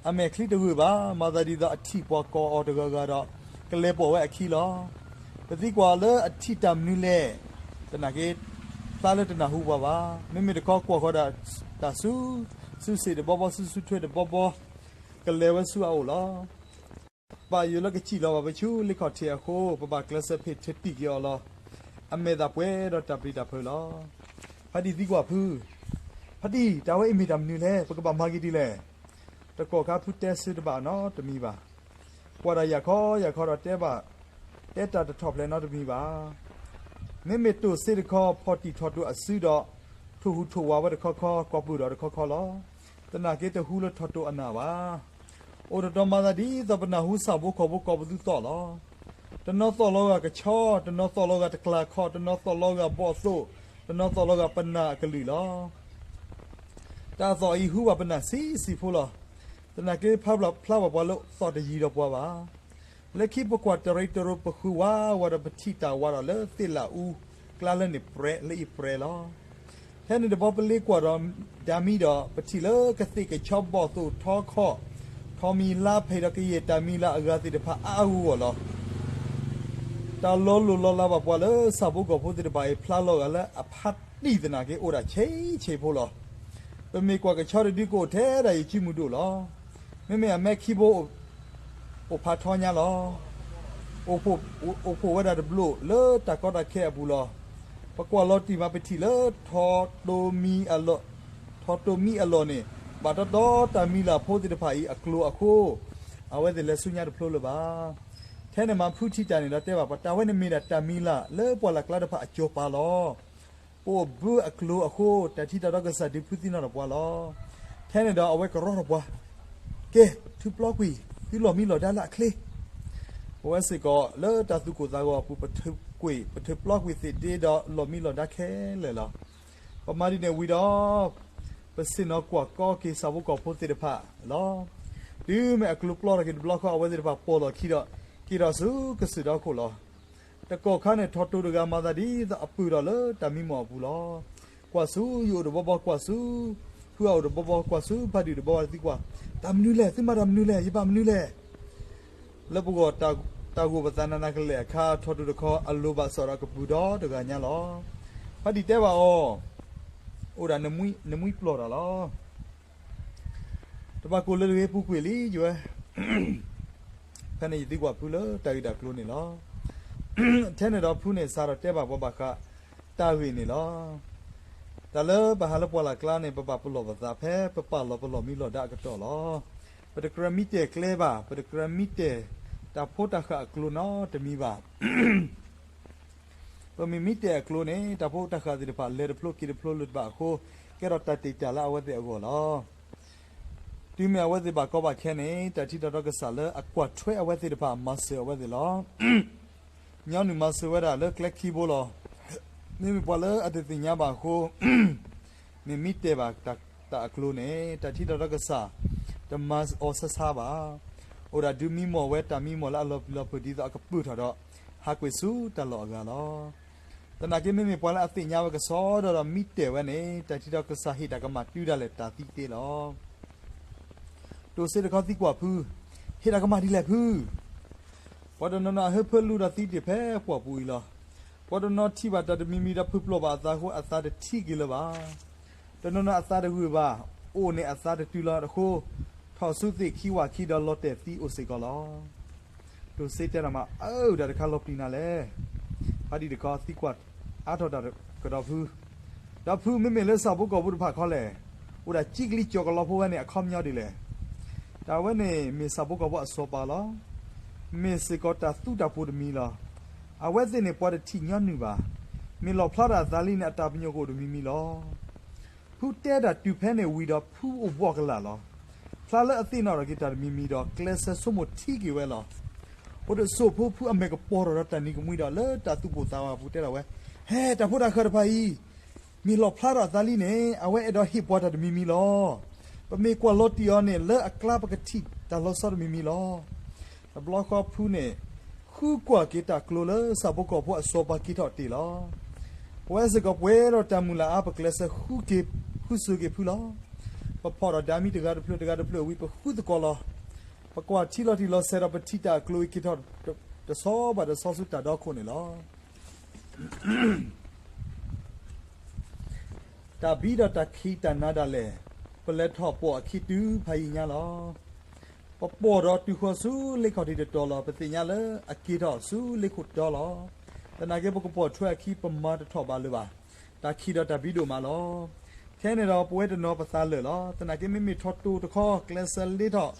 အမဲာ်ချံတဂၢၢ်ဘၣ်, မၤသးဒ်သိးအထံၣ်ပှၤကိးအီၤတဂၤဂၤဒီး ကလဲၤပိာ်ဝဲအခံလီၤ. ပသံကွၢ်လၢအထံၣ်တၢ်မနုၤလဲၣ်. သနာ်က့ ဖျါလၢတနၢ်ဟူပှၤဘၣ်. မ့မ့ၢ်တခီကွၢ်ဃီၤဒၣ်တၢ်ဆူ ဆူစ့ၣ်တဘီဘီ ဆူဆူထွဲတဘီဘီ ကလဲၤဝဲဆူအအိၣ်လီၤ. ဘၣ်ယိၣ်လၢကစံၣ်လီၤဘၣ်ပဆူလ့ခီၣ်ထံးအဃိ ပဘၣ်ကျဲးစၢးဖ့ၣ်ထၢတံၢ်က့ၤအီၤလီၤ. အမဲာ်သးပှဲၤဒီးတၢ်ပျံၤတၢ်ဖုးလီၤ. ဖါတံၢ်သံကွၢ်ဖု, ဖါတံၢ်, တၢ်ဝဲအံၤမ့ၢ်တၢ်မနုၤလဲၣ်, ပကဘၣ်မၤက့ၤဒ်လဲၣ်. တကီၢ်ခါဖုတဲဆၢတဘၣ်နီတမံၤဘၣ်. ကွၢ်တၢ်ယၢ်ခီယၢ်ခီဒီးတဲဘၣ်, တဲတၢ်တထီၣ်ဖျဲးနီတမံၤဘၣ်. မ့မ့ၢ်တိၢ်စ့တခီ ဖီၣ်တံၢ်ထီၣ်တိၢ်အစုဒီး ထိၣ်ဟူးထိၣ်ဝးဝဲတခီခီ ကွၢ်ပၢၢ်ဒီးတခီခီလီၤ. သနာ်က့တဟူလၢထီၣ်တိၢ်အနၢ်ဘၣ်. အိၣ်တတီၤမၤသးဒ်သိးပနၢ်ဟူဆၣ်ဖိကီၢ်ဖိကိးပသူသီၣ်လီၤ. တနီၤသီၣ်လီၤဂာ်ကဆီ, တနီၤသီၣ်လီၤဂာ်တကျၢ်ခီၣ်, တနီၤသီၣ်လီၤဂာ်ဘီၣ်သိၣ်, တနီၤသီၣ်လီၤဂာ်ပနၢ်အကလုာ်လီၤ. တၢ်သီၣ်အံၤဟူဘၣ်ပနၢ်ဆံးဆံးဖိလီၤ. သနာ်က့ဖျါဘၣ်ပှၤလၢသီၣ်တယံၤဒီးပှၤဘၣ်. လၢခံပကွၢ်တရံးတရိး ပဃုဝါဝဲဒီးပထံၣ်တၢ်ဝါဒီးလၢသ့ၣ်လၣ်အူကျါလၢန့ၣ်ပြဲ လၢအံၤပြဲလီၤ. ထဲန့ၣ်တဘျီပလ့ကွၢ်ဒီးတၢ်မံဒီး ပထံၣ်လၢကသ့ၣ်ကဆီဘီၣ်သိၣ်ထီခီၣ်, ထီမံၤလါဖံးဒီး ကယဲၢ်တၢ်မံၤလၢအဂၤသ့ၣ်တဖၣ်အါအါဂီၢ်ဂီၢ်လီၤ. တၢ်လီၤလိၢ်လီၤလးဘၣ်ပှၤလၢဆၣ်ဖိကီၢ်ဖိသ့ၣ်တဖၣ်အံၤ ဖျါလီၤဂာ်လၢအဖးတံၢ်သနာ်က့ အိၣ်ဒၣ်ဆံးဆံးဖိလီၤ. ပမ့ၢ်ကွၢ်ကဆီတဒုကအိၣ်ထဲဒၣ်ယစုမုၢ်ဒိၣ်လီၤ. မ့မ့ၢ်အမဲခံဘိ အိၣ်ဖးထီညါလီၤ. အိၣ်ဖှိၣ်ဝဲဒၣ်တဘျိးလၢတၢ်ကီတၢ်ခဲအပူၤလီၤ. ပကွၢ်လီၤတံၢ်မးပထံၣ်လၢ ထီတိမံအလီၢ်န့ၣ် ဘၣ်တီတီတၢ်မံၤလၢ်ဖိသ့ၣ်တဖၣ်အံၤအကျိၤအဃိ အဝဲသ့ၣ်လဲၤဆူညါတဖျိလၢၤဘၣ်. ထဲန့ၣ်မးဖုထံၣ်တၢ်န့ၣ်ဒီးတဲဘၣ်ပှၤ တၢ်ဝဲန့ၣ်မ့ၢ်ဒၣ်တၢ်မံၤလၢ်လၢပှၢ်လၢ်ကျါတဖၣ်အစီၤပၤလီၤ. ပအိၣ်ဘၢအကျိၤအဃိ တၢ်ထံထီၣ်ဒီးကစၢ်ဒုးဖုသံနီၣ်ဒီးပှၤလီၤ. ထဲန့ၣ်ဒီးအဝဲကရီထီၣ်ပှၤ, ကဲ, ထုးပျီကွံာ်သုလီၢ်မံလီၢ်ဒါလၢအချ့. ပဝဲစ့ၢ်ကီးလၢတၢ်သူၣ်ကိၢ်သးဂီၤအပူၤ ပထုးကွံာ် ပထုးပျီကွံာ်သ့ၣ်ဒ့ဒီးလီၢ်မံလီၢ်ဒါခဲလၢာ်လီၤ. ပမၤဒ်န့ၣ်ဝံၤဒီး ပဆ့ၣ်နီၤကွၢ်ကီက့ၤဆၣ်ဖိကီၢ်ဖိသ့ၣ်တဖၣ်လီၤ. တုၤမ့ၢ်အကျိၤပျီထီၣ်က့ၤတဘျီဃီ အဝဲသ့ၣ်တဖၣ်ပိာ်လီၢ်ခံဒီး က့ၤထီၣ်ဆူကစၢၢ်ဒီခိၣ်လီၤ. တကီၢ်ခါန့ၣ် ထီၣ်တိၢ်တဂၤမၤသးဒ်သိးအပၢၢ်ထီၣ်လၢတၢ်မံမီၢ်အပူၤလီၤ. ကွၢ်ဆူယအိၣ်တဘီဘီ ကွၢ်ဆူ ဖုအအိၣ်တဘီဘီ ကွၢ်ဆူဖးဒိၣ်တဘီဘီ သံကွၢ်, တၢ်မနုၤလဲၣ်, သုမၤတၢ်မနုၤလဲၣ်, ယဘၣ်မနုၤလဲၣ်. လၢပဂီၢ်တၢ်ဂိၢ်ပသးနးနးကလဲာ်အခါ ထီၣ်တိၢ်တခီ အလိၤဘၣ်စီၣ်ဒီးကပုာ်ဒီတဂၤညါလီၤ. ဖးဒံၣ်တဲဘၣ်အီၤ, အိၣ်ဒၣ်နမှံပျီၢ်တၢ်လီၤ. တဘၣ်ကိၢ်လၢတဂ့ၤ ပူၤကွံာ်လံယဝဲ ဖဲန့ၣ်ယသံကွၢ်ဖုလၢတၢ်ဂ့ၢ်တၢ်ကျိၤန့ၣ်လီၤ. ထဲန့ၣ်ဒီးဖုန့ၣ်စးထီၣ်တဲဘၣ်ပှၤဘၣ်ဃးတၢ်ဂ့ၢ်န့ၣ်လီၤ. တၢ်လၢပဟးလၢပှၢ်လၢ်ကျါန့ၣ် ပဘၣ်ပလီၢ်ပသးဖဲပပာ်လီၤပလီၢ်မံလီၢ်ဒါအကတီၢ်လီၤ. ပတကြၢးမံတဲာ်ကျဲဘၣ်, ပတကြၢးမံတဲာ်တၢ်ဖိတၢ်ဃာ်အကျိၤနီတမံၤဘၣ်. ပမ့ၢ်မံတဲာ်အကျိၤန့ၣ် တၢ်ဖိတၢ်ဃာ်သ့ၣ်တဖၣ်လဲၤတဖျိက့ၤတဖျိလၢၤတဘၣ်အဃိ ကဲထီၣ်တၢ်တ့ၢ်တၢ်လၢအဝဲသ့ၣ်အဂီၢ်လီၤ. တုၤမ့ၢ်အဝဲသ့ၣ်ဘၣ်ကီဘၣ်ခဲန့ၣ် တၢ်ထံထီၣ်ဒီးကစၢ်လၢအကွၢ်ထွဲအဝဲသ့ၣ်တဖၣ် မၤစၢၤအဝဲသ့ၣ်လီၤ. ညီနုၢ်မၤစၢၤဝဲဒၣ်လၢကျဲခံဘိလီၤ. မ့မ့ၢ်ပှၤလၢအတသ့ၣ်ညါဘၣ်အဃိ မ့ၢ်မံတဲာ်ဘၣ်တၢ်အကျိၤန့ၣ် တၢ်ထံထီၣ်ဒီးကစၢ် တမၤအီၤဆါဆါဘၣ်. အိၣ်ဒၣ်ဒုးမံမီၢ်ဝဲတၢ်မံမီၢ်လၢအလီၤပျံၤလီၤဖုးဒ်သိးအကပၢၢ်ထီၣ်ဒီး ဟးကွံာ်ဆူတၢ်လီၢ်အဂၤလီၤ. သနာ်က့မ့မ့ၢ်ပှၤလၢအသ့ၣ်ညါဝဲကစီဒီဒီးမံတဲာ်ဝဲန့ၣ် တၢ်ထံထီၣ်ကစၢ်ဟ့ၣ်တၢ်ကမၣ်တုၤဒၣ်လဲာ်တၢ်သံတ့လီၤ. တိၢ်စ့တခီသံကွၢ်ဖု, ဟ့ၣ်တၢ်ကမၣ်ဒ်လဲၣ်ဖု. ပှၤတနီၤနီၤအဟၢဖၢလူဒီးသံတ့ၢ်ဖဲပှၢ်ပူၤအံၤလီၤ. ပှၤတနီၤထံၣ်ဘၣ်တၢ်တမံၤမံၤဒီးဖုပျီၢ်ဘၣ်အသးအဃိ အသးတထံၣ်က့ၤလၢၤဘၣ်. တနီၤနီၤအသးတဂုာ်ဘၣ်, အိၣ်န့ၣ်အသးတတုၤလီၤအဃိ ထီၣ်ဆူသ့ၣ်ခံဝၢ်ခံဒီးလီၤတဲာ်သံအိၣ်စ့ၢ်ကီးလီၤ. တိၢ်စ့တဲနၤမး အၢ တၢ်တခါလီၤပျံၤနၤလဲၣ်. ဖးဒံၣ်တခီသံကွၢ်အါထီၣ်တၢ်ကဒီးဖု, ဒီးဖုမ့မ့ၢ်လၢဆၣ်ဖိကီၢ်ဖိတဖၣ်ခီလဲၣ်, အိၣ်ဒၣ်ကံကလံကၠီၤကလီဖိဝဲန့ၣ် အခီပညီဒ်လဲၣ်. တၢ်ဝဲန့ၣ်မ့ၢ်ဆၣ်ဖိကီၢ်ဖိအစီၤပၤလီၤ. မ့ၢ်စ့ၢ်ကီးတၢ်သူတၢ်ပှိၤတမံၤလီၤ. အဝဲသ့ၣ်န့ၣ်ပှၤတထံၣ်ညီနုၢ်ဘၣ်. မ့ၢ်လီၣ်ဖျါထီၣ်အသးလံန့ၣ် အတၢ်ပညိၣ်ကအိၣ်တမံၤမံၤလီၤ. ဖုတဲတၢ်တုၤဖဲန့ၣ်ဝံၤဒီးဖုအိၣ်ဘှီၣ်ကလာ်လီၤ. ဖျါလၢအသ့ၣ်နီၣ်ထီၣ်က့ၤတၢ်တမံၤမံၤဒီး ကျဲးစၢးဆိကမိၣ်ထံက့ၤဝဲလီၤ. အိၣ်တစိၢ်ဖိဖုအမဲာ်ကပီၤထီၣ်ဒီးတၢ်နံၤကမှံဒီး လၢတၢ်သူၣ်ပိၢ်သးဝးအပူၤတဲထီၣ်ဝဲ, ဟဲ တၢ်ဖိတၢ်ဃၢၤတဖၣ်အံၤ မ့ၢ်လီၣ်ဖျါထီၣ်အသးလံန့ၣ် အဝဲအဲၣ်ဒိးဟ့ၣ်ပှၤတၢ်တမံၤမံၤလီၤ. ပမ့ၢ်ကွၢ်လီၤတံၢ်အီၤန့ၣ် လၢအကျါပကထံၣ်တၢ်လီၤဆီတမံၤမံၤလီၤ. တဘျီဃီဖုန့ၣ် ဃုကွၢ်က့ၤတၢ်ကျိၤလၢဆၣ်ဖိကီၢ်ဖိအစီၤပၤက့ၤထီၣ်တ့ၢ်လီၤ. ပဝဲစ့ၢ်ကီးပှဲၤဒီးတၢ်မုၢ်လၢ်အါ ပကျဲးစၢးဃုက့ၤ ဃုစၢၤက့ၤဖုလီၤ. ပဖီၣ်ဒီးဒါမံတဂၤတဖျၢၣ်တဂၤတဖျၢၣ်ဝံၤ ပဃုသကိးလီၤ. ပကွၢ်ထံလီၤတံၢ်လီၤဆဲးဒီးပထံၣ်တၢ်အကျိၤအံၤက့ၤထီၣ်တဆီဘၣ်တဆီဆူတၢ်ဒီခိၣ်န့ၣ်လီၤ. တၢ်ဘံဒီးတၢ်ခံးတၢ်နၤဒၣ်လဲာ်, ပလဲၤထီၣ်ပိာ်အခံတုၤဖးယံာ်ညါလီၤ. ပပိာ်ဒီးတုၤဃီၤဆူလ့ခီၣ်ထံးတတီၤလီၤ. ပသ့ၣ်ညါလၢအက့ၤထီၣ်ဆူလ့ခိၣ်တီလီၤ. သနာ်က့ပကပိာ်ထွဲအခံ ပမၤတထီၣ်ဘၣ်လၢၤဘၣ်. တၢ်ခံးဒီးတၢ်ဘံဒိၣ်မးလီၤ. ထဲန့ၣ်ဒီးပဝဲတနီၤပသးလၢာ်လီၤ. သနာ်က့မ့မ့ၢ်ထီၣ်တိၢ်တခီ ကျဲးစၢးလ့ထီၣ်